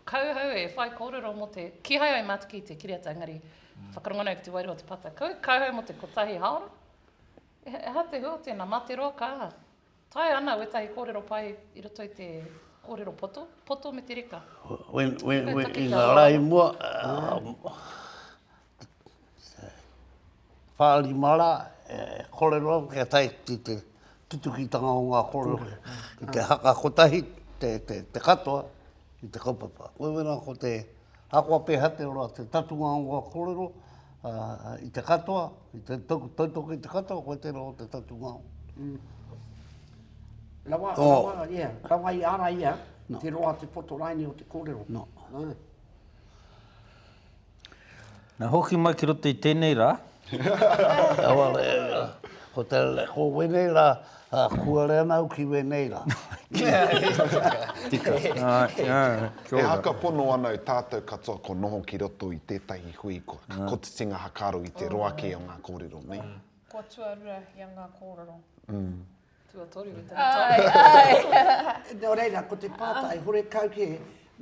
kauhau e whai kōrero mō te, kīhai ai mātaki i te kiriata, engari whakarongo nei ki te wairua o te pata, kaua e kauhau mō te kotahi haora, ehara te hua o tēnā, mā te roa ka aha. Taea ana wētahi kōrero pai i roto i te kōrero poto, poto me te reka. When, when, when, i ngā rā i mua, Whārima rā, e kōrero au kia tae ki te tutukitanga o ngā kōrero ki te haka kotahi te, te, te katoa i te kaupapa. Koe wena ko te akoa pēhea te ora te tatunga o ngā kōrero i te katoa, i te tautoko i te katoa, koe tērā o te tatunga o. Rawa, rawa, yeah, rawa i ara ia, te roa te poto raini o te kōrero. No. Na hoki mai ki roto i tenei ra. Ko te, ko wenei ra, kuare ana au ki wenei ra. Tika. E hakapono ana au tatou katoa ko noho ki roto i tetahi hui ko kotitinga hakaro i te roa ke o nga korero, ne? Kua tuarua ia nga korero. Tuatoru i tana tau. Ai, ai. Nō reira, ko te pātai, horekau kē,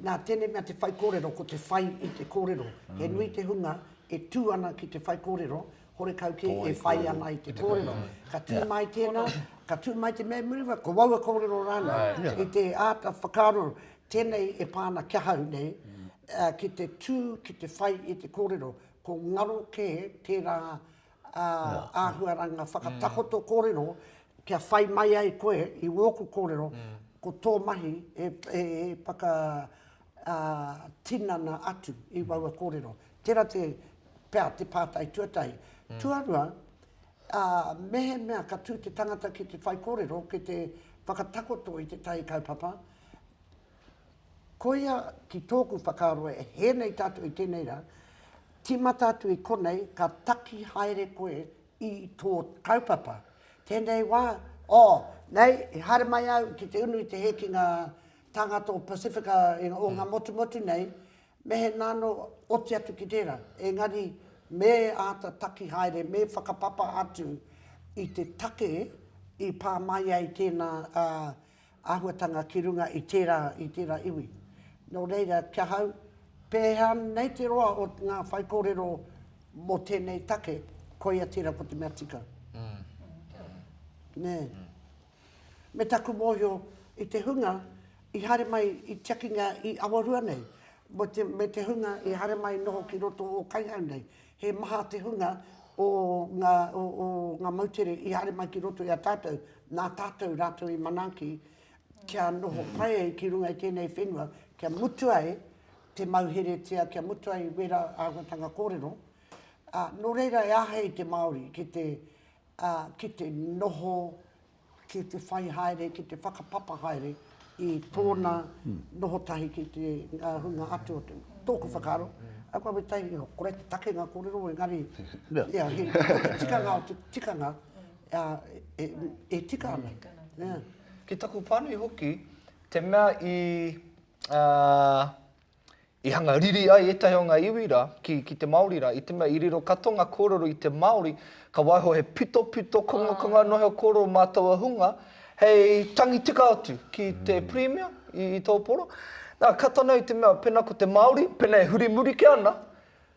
nā tēnei mea te whaikōrero, ko te whai i te kōrero. He nui te hunga e tū ana ki te whaikōrero, horekau kē e whai ana i te kōrero. Ka tū mai tēnā, ka tū mai te mea i muri mai, ko waua kōrero rānei, i te āta whakaaro, tēnei e pā ana ki ahau nei, ki te tū, ki te whai i te kōrero, ko ngaro kē tērā āhuaranga whakatakoto kōrero kia whai mai ai koe i wōku kōrero, ko tō mahi e whaka tinana atu i waua kōrero. Tērā te, pea te pātai tuatahi. Tuarua, mehemea ka tū te tangata ki te whaikōrero, ki te whakatakoto i tētahi kaupapa, Koia ki tōku whakaaro e hē nei tātou i tēnei rā, tīmata atu i konei ka taki haere koe i tō kaupapa. Tēnei wā, oh, nei, i haere mai au ki te unu i te hē ki ngā tāngata o Pasifika, o ngā motumotu nei, me he nāno oti atu ki tērā. Engari, me āta taki haere, me whakapapa atu i te take i pā mai ai tēnā, ā, āhuatanga ki runga i tērā, i tērā iwi. Nō reira, ki ahau, pēhea nei te roa o ngā whaikōrero mō tēnei take, koia tērā ko te mea tika. Nē. Me taku mōhio i te hunga i haere mai i tiakinga i Awarua nei, me te, me te hunga i haere mai noho ki roto o Kaihau nei. He maha te hunga o ngā, o, o ngā moutere i haere mai ki roto i a tātou, nā tātou rātou i manaaki kia noho pai ai ki runga i tēnei whenua, kia mutu ai te mauheretia, kia mutu ai wērā āhuatanga kōrero. Ā, nō reira e āhei te Māori ki te, ā, ki te noho ki te whai haere, ki te whakapapa haere i tōna noho tahi ki te ngā hunga atu o te, tōku whakaaro, aua wētahi, kore te take ngā kōrero, engari, ia, he, ko te tikanga o te tikanga, e, e tika ana. Yeah. Ki taku pānui hoki, te mea i, ā, I hanga riri ai ētahi o ngā iwi rā ki, ki te Māori rā, i te mea i riro katoa ngā kōrero i te Māori, ka waiho he pitopito kongakonga noa he kōrero mā taua hunga hei tangi tika atu ki te Pirimia i, i taua poro. Nā, ka tana i te mea, pēnā ko te Māori, pēnā e huri muri kē ana,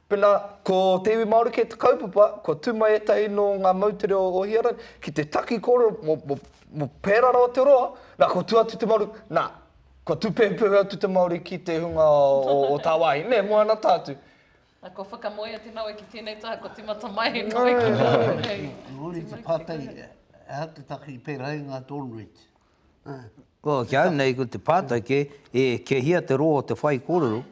pēnā ko te iwi Māori kē te kaupapa, kua tū mai ētahi nō ngā moutere o, o Hiarangi ki te taki kōrero mō, mō, mō pērā rawa te roa, nā, kua tū atu te Māori, nā, Kua tūpehupehu atu te Māori ki te hunga o tāwāhi, nē, moana tātu. Na, kua whakamoea te nawe ki tēnei taha, kua tīmata mai he nawe ki tēnei. Engari te pātai, he aha te take i pērā ai ngā Dawn Raids? Well, ki au nei, ko te pātai kē, e, kia hia te roa o te whaikōrero,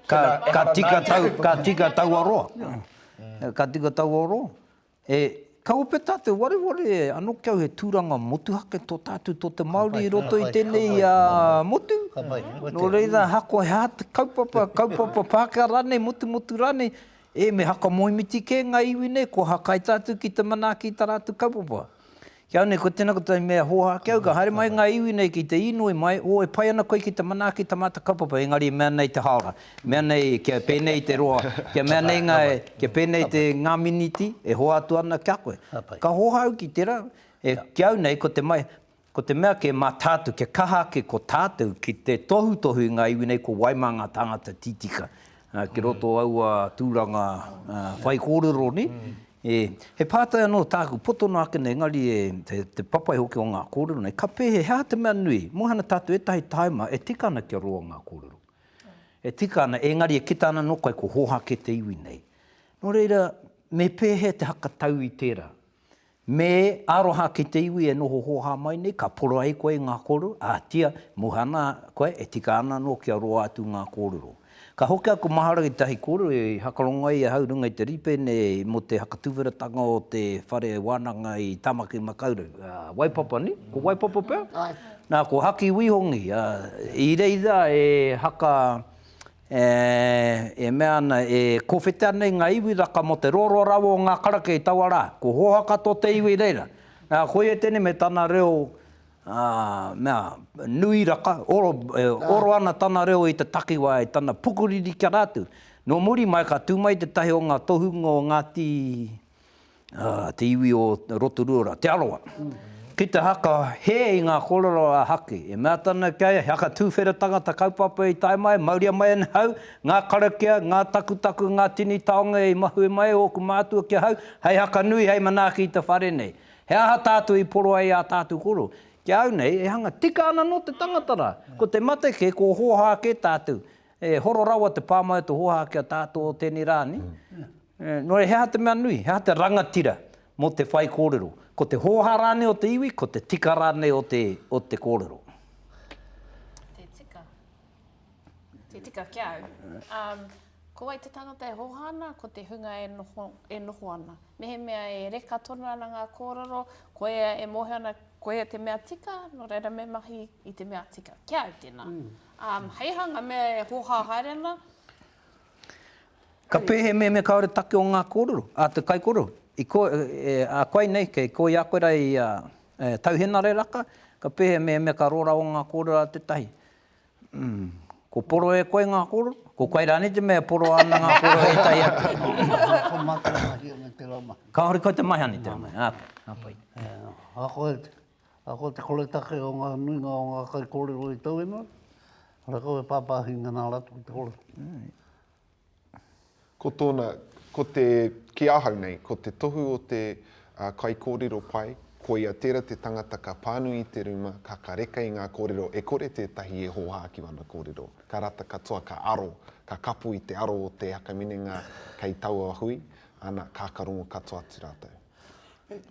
ka, ka tika tau, ka tika taua roa. Ka tika taua roa. E, kaua pea tātou wareware anō ki au he tūranga motuhake tō tātou, tō te Māori i roto i tēnei motu. Nō reira, ahakoa he aha te kaupapa, kaupapa Pākehā rānei, motumotu rānei, e, me hakamoemiti kē ngā iwi nei, kua hakai tātou ki te manaaki i tā rātou kaupapa. Ki au nei, ko tēnā ko tētahi mea hōhā ki au, ka haere mai ngā iwi nei ki te īnoi mai, oh, e pai ana koe ki te manaaki ta mātou kaupapa, engari e mea nei te hāora, mea nei kia pēnei te roa, kia mea nei ngā, kia pēnei te ngā miniti e hoatu ana ki a koe. Ka hōhā au ki tērā, e, ki au nei, ko te mai, ko te mea kē mā tātou, kia kaha ake ko tātou ki te tohutohu i ngā iwi nei ko wai mā ngā tāngata tītika ki roto o aua tūranga whaikōrero nei, E, he pātai anō tāku, poto noa ake nei, engari e, te, te papai hoki o ngā kōrero nei, ka pēhea, he aha te mea nui? Moe ana tātou ētahi tāima e tika ana kia roa ngā kōrero. E tika ana, engari e kita ana nō koe ko hōhā kē te iwi nei. Nō reira, me pēhea te hakatau i tērā? Me aroha ki te iwi e noho hōhā mai nei, ka poro ai koe i ngā kōrero, ahatia, moe ana koe, e tika ana anō kia roa atu ngā kōrero. Ka hoki aku mahara ki tētahi kōrero i hakarongo ai ahau i runga i te rīpene mō te hakatuwheratanga o te whare wānanga i Tāmaki Makaurau, Waipapa, nē? Ko Waipapa pea? Āe. Nā, ko Haki Wihongi, i reira e haka, e mea ana, e kōwhete ana i ngā iwi raka mō te roaroa rawa o ngā karakia i taua rā. Ko Hōhaka tō te iwi i reira. Nā, koia tēnei me tana reo Ā, mea, nui raka, oro, e, oro ana tana reo i te takiwā, i tana pukuriri ki a rātou. Nō muri mai ka tū mai tētahi o ngā tohunga o Ngāti, ā, te iwi o Rotorua rā, Te Arawa, ki te haka hē i ngā kōrero a Haki. E mea atu ana ki a ia, he haka tūwhera tangata kaupapa i tae mai, mauria mai ana hau, ngā karakia, ngā takutaku, ngā tini taonga i mahue mai e ōku mātua ki ahau, hei haka nui, hei manaaki i te whare nei. He aha tātou i poro ai ā tātou koro? Ki a au nei, e hanga tika ana nō te tangata rā. Ko te mate kē, ko hōhā kē tātou. E horo rawa te pā mai o te hōhā ki a tātou o tēnei rā, nē? Nō reira, he aha te mea nui? He aha te rangatira mō te whaikōrero? Ko te hōhā rānei o te iwi, ko te tika rānei o te, o te kōrero? Te tika. Te tika ki a au. Um, ko wai te tangata e hōhā ana, ko te hunga e noho, e noho ana. Mehemea e reka tonu ana ngā kōrero, koia e mōhio ana koia te mea tika, nō reira me mahi i te mea tika. Ki a au tēnā. Um, hei aha ngā mea e hōhā haere ana? Ka pēhea mehemea kāore take o ngā kōrero, a te kaikōrero? I ko, e, a koe nei, kei ko i a koe rā i a e, Tau Henare Raka, ka pēhea mehemea ka rora o ngā kōrero a tētahi? Mm. Ko poro e koe ngā kōrero? Ko koe rānei te mea e poroa ana ngā kōrero e ētahi atu? Ko mātou mahi ana te rā mahi. Kāore koe te mahi ana i te rā mahi. Ah, ka pai. Ahakoa, ahakoa te koretake o ngā nuinga o ngā kaikōrero i tauena, horekau e pāpāhinga nā rātou te kōrero. Ko tōna, ko te, ki ahau nei, ko te tohu o te kaikōrero pai, koia tērā te tangata ka pānui i te rūma, ka ka reka i ngā kōrero, e kore tētahi e hōhā ki wana kōrero. Ka rata katoa, ka aro, ka kapo i te aro o te whakaminenga kei taua hui, ana, ka ka rongo katoa atu rātou.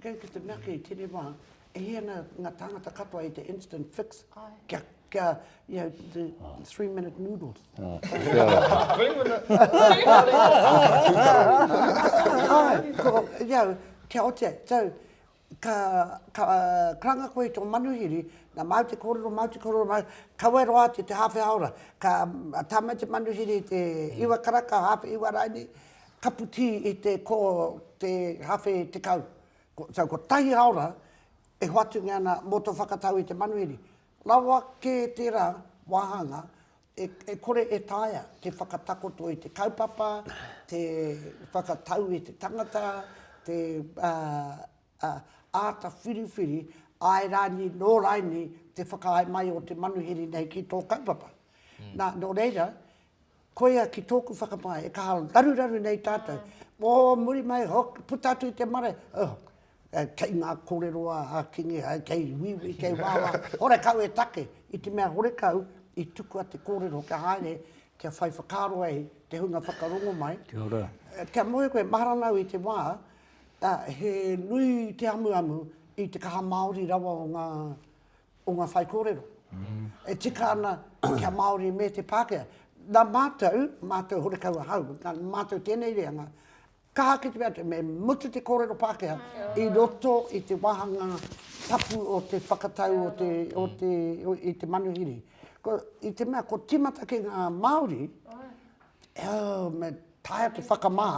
Kei te mea kei tēnei wā, e hia ana ngā tāngata katoa i te instant fix kia, kia, you know, the 3 minute noodles. 3 minute! Ai, ko, you know, kia oti ai. So, ka, ka karanga koe i tō manuhiri, nā, māu te kōrero, māu te kōrero, māu, kaua e roa atu i te hāwhe hāora. Ka tā mai te manuhiri i te iwa karaka, hāwhe iwa raini, kapu tī i te, ko, te hāwhe tekau. So kotahi haora e hoatungia ana mō tō whakatau i te manuhiri. Rawa kē tērā wāhanga e, e kore e taea te whakatakoto i te kaupapa, te whakatau i te tangata, te uh, uh, āta whiriwhiri, āe rānei, nō raini te whakaae mai o te manuhiri nei ki tō kaupapa. Mm. Nā, nō reira, Koia ki tōku whakapae, e kaha raruraru nei tātou. Mō muri mai, hoki, puta atu i te marae, oh, kei ngā kōrero a, a Kingi, kei wīwī, kei wāwā, horekau e take, i te mea horekau i tukua te kōrero kia haere, kia whai whakaaro ai te hunga whakarongo mai. Kia ora. Kia mōhio koe, mahara ana au i te wā, he nui te amuamu i te kaha Māori rawa o ngā, o ngā whaikōrero. E tika ana kia Māori me te Pākehā. Nā mātou, mātou horekau ahau, nā mātou tēnei reanga, kaha ki te mea atu, me mutu te kōrero Pākehā i roto i te wāhanga tapu o te whakatau o te, o te, i te manuhiri. Ko, i te mea, ko tīmata ki ngā Māori, oh, me taea te whakamā,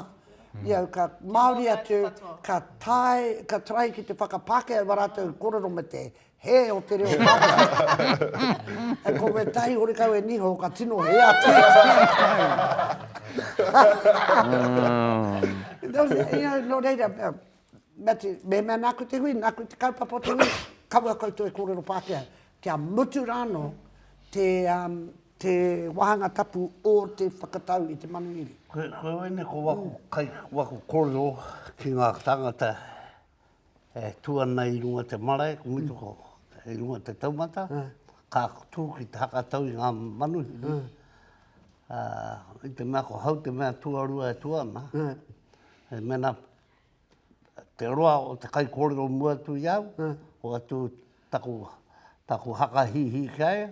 i au ka Māori atu, ka tae, ka try ki te whakapākehā i wā rātou kōrero me te hē o te reo Pākehā. E ko wētahi horekau e niho, ka tino hē atu. Nō reira, Mati, mehemea nāku te hui, nāku te kaupapa o te hui, kaua koutou e kōrero Pākehā. Kia mutu rānō te, um, te wāhanga tapu o te whakatau i te manuhiri. Koe, koe wene ko waku kai, waku kōrero ki ngā tāngata e tū ana i runga te marae, ko mutu ko i runga te taumata, ka tū ki te hakatau i ngā manuhiri, ā, i te mea ko hau te mea tuarua e tū ana, e mena te roa o te kaikōrero mua atu i au, ko atu taku, taku hakahīhī ki a ia,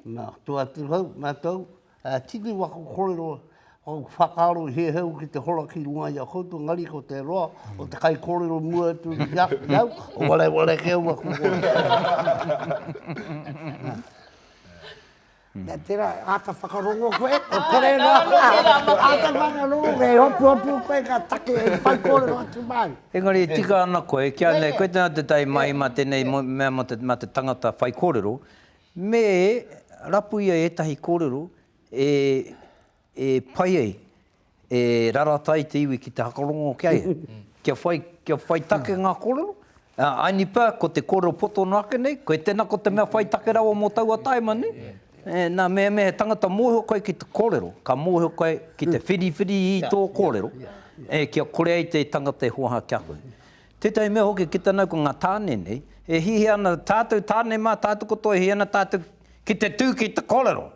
mea, tū atu hau, mea atu au, Tini waku korero, waku whakaaro i hiahia ki te hora ki runga i a koutou, engari ko te roa o te kaikōrero mua atu ki a au, o wareware kē au aku kōrero. Nā tērā, āta whakarongo koe, ko kore noa, āta whakarongo koe, hopuhopu koe ngā take e whai kōrero atu māu. Engari e tika ana koe, kia nei, koe tēnā tētahi mahi mā tēnei mea mā te, mā te tangata whai kōrero, me rapu ia ētahi kōrero e, e pai ai, e rarata ai te iwi ki te hakarongo ki a ia. Kia whai, kia whai take ngā kōrero. Aini pea, ko te kōrero poto noa ake nei, koe tēnā ko te mea whai take rawa mō taua taima, nē? E, nā, mehemea he tangata mōhio koe ki te kōrero, ka mōhio koe ki te whiriwhiri i tō kōrero, e, kia kore ai te tangata e hoaha ki a koe. Tētahi mea hoki, ki tāna ko ngā tāne nei, e hihia ana tātou tāne mā, tātou katoa e hihia ana tātou Ki te tū ki te kōrero.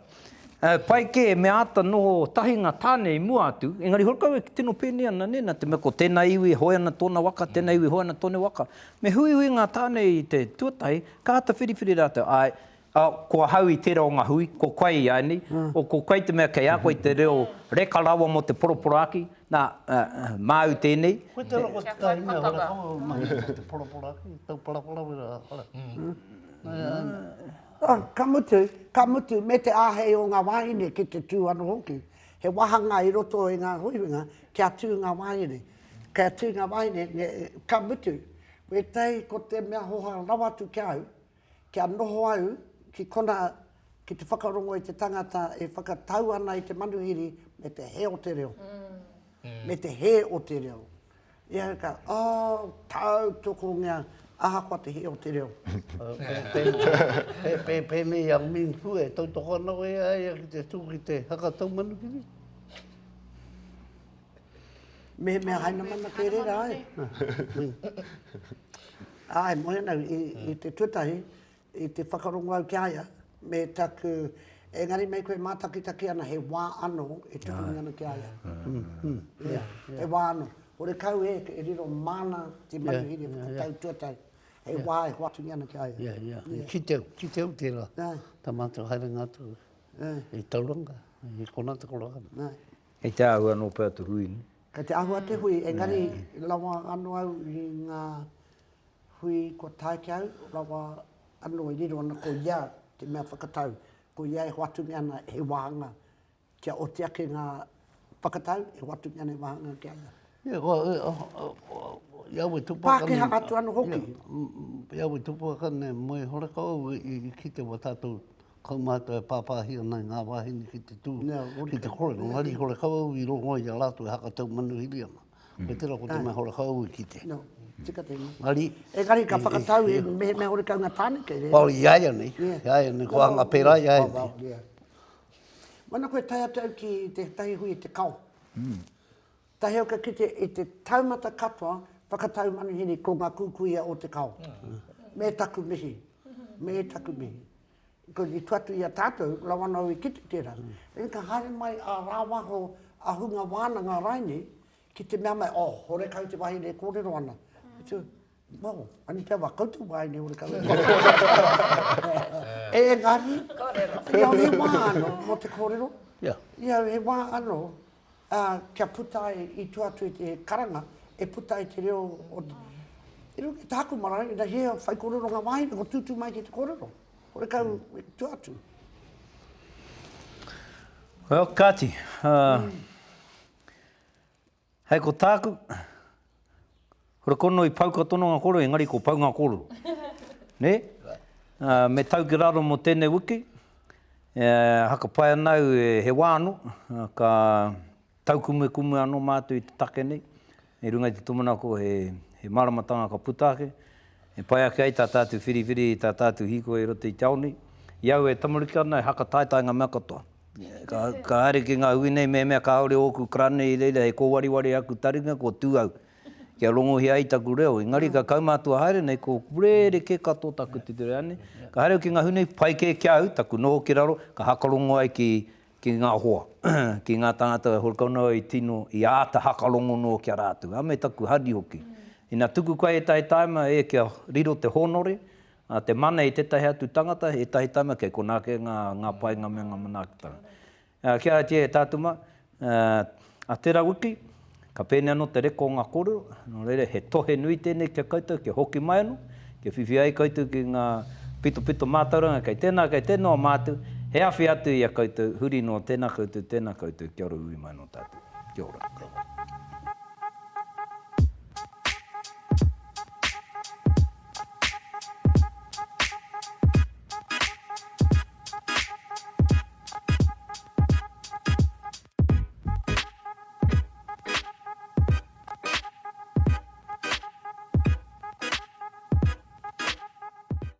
Pai kē me āta noho tahi ngā tāne i mua atu, engari horekau e tino pēnei ana nē, nā te mea ko tēnā iwi e hoe ana tōna waka, tēnā iwi e hoe ana tōna waka. Me huihui ngā tāne i te tuatahi, ka āta whiriwhiri rātou, āe, ā, ko ahau i tērā o ngā hui, ko koe i āianei, o ko koe te mea kei a koe te reo reka rawa mō te poroporoaki, nā, māu tēnei. Koe te reo ko tētahi mea horekau e mahi ana te poroporoaki, tauparapara wera, hara. Ka mutu, ka mutu, me te āhei o ngā wāhine ki te tū anō hoki. He wāhanga i roto i ngā huihuinga kia tū ngā wāhine. Kia tū ngā wāhine, ka mutu, wētahi ko te mea hoha rawa atu ki a au, kia noho au ki kona, ki te whakarongo i te tangata e whakatau ana i te manuhiri me te hē o te reo. Me te hē o te reo. Ia ka, oh, tautokongia, ahakoa te hē o te reo. Pēnei i a Ming Fu e tautoko ana koe i a ia ki te tū ki te haka taumanuhiri? Mehemea Hainamana kē reira, āe. Āe, moe ana au i te tuatahi, I te whakarongo au ki a ia, me taku, engari me koe mātakitaki ana he wā anō e tukungi ana ki a ia. Ia, he wā anō. Horekau e, e riro māna te manuhiri e whakatau tuatahi. He wā e hoatungi ana ki a ia. Ia, ia. I kite au, kite au tērā. Tā mātou haerenga atu i Tauranga, i kona te korakana. Kei te āhua anō pea te hui, nē? Kei te āhua te hui, engari rawa anō au i ngā Hui kua tae ki au, rawa anō e riro ana ko ia te mea whakatau, ko ia e hoatungia ana he wāhanga kia oti ake ngā whakatau, e hoatungia ana he wāhanga ki a ia. Ia, ko, i au e tupu ake nei. Pākehā atu anō hoki. I au e tupu ake nei, moe horekau au i kite wā tātou kaumātua e pāpāhi ana i ngā wāhine ki te tū, ki te kōrero, engari horekau au i rongo i a rātou e hakatau manuhiri ana. Koe tera ko te mea horekau i kite. No, tika tēnei. Engari, Engari ka whakatau i mehemea horekau ngā tāne kei reira. Well, i a ia nei, i a ia nei, ko anga pērā i a ia nei. Mana koe tae atu au ki tētahi hui i te kao. Tahi au ka kite i te taumata katoa whakatau manuhiri ko ngā kūkuia o te kao. Me taku mihi. Me taku mihi. Because i tua atu i a tātou, rawa ana au i kite tērā. Engari ka haere mai a rāwaho a hunga wānanga raine ki te mea mai, oh, horekau te wahine e kōrero ana. I tu, well, ani pea wā koutou wāhine horekau e kōrero. Engari, i au he wā anō mō te kōrero. Yeah. I au he wā anō ā, kia puta ai i tua atu i te karanga, e puta ai te reo o te... I runga i tāku marae, ina hia whaikōrero ngā wāhine, ko tūtū mai ki te kōrero. Horekau i tua atu. Well, kāti. Uh, Hei ko tāku, horekono i pau katoa ngā kōrero, engari ko pau ngā kōrero. Nē? Uh, me tau ki raro mō tēnei wiki, E haka pai ana au he wā anō, ka taukumekume anō mātou i te take nei, i runga i te tūmanako he māramatanga ka puta ake, e pai ake ai tā tātou whiriwhiri i tā tātou hīkoi i roto i te ao nei. I au e tamariki ana e haka taetae ngā mea katoa. Ka, ka haere ki ngā hui nei mehemea kāore ōku karane i reira he kōwariwari aku taringa kua tū au. Kia rongohia ai taku reo. Engari ka kaumātua haere nei, ko rerekē katoa taku titiro rānei. Ka haere au ki ngā hui nei, pai kē ki a au, taku noho ki raro, ka hakarongo ai ki, ki ngā hoa, ki ngā tāngata horekau noa i tino, i āta hakarongo noa ki a rātou. A me taku hari hoki. Ina tuku koe ētahi tāima, e, kia riro te hōnore, a, te mana i tētahi atu tangata, ētahi tāima kei konā kē ngā, ngā painga me ngā manaakitanga. Kia atia e tātou mā, a tērā wiki, ka pēnei anō te reka o ngā kōrero, nō reira he tohe nui tēnei ki a koutou kia hoki mai anō, kia whiwhi ai koutou ki ngā pitopito mātauranga kei tēnā, kei tēnā o mātou, he awhi atu i a koutou, huri noa tēnā koutou, tēnā koutou, kia ora ui mai anō tātou. Kia ora.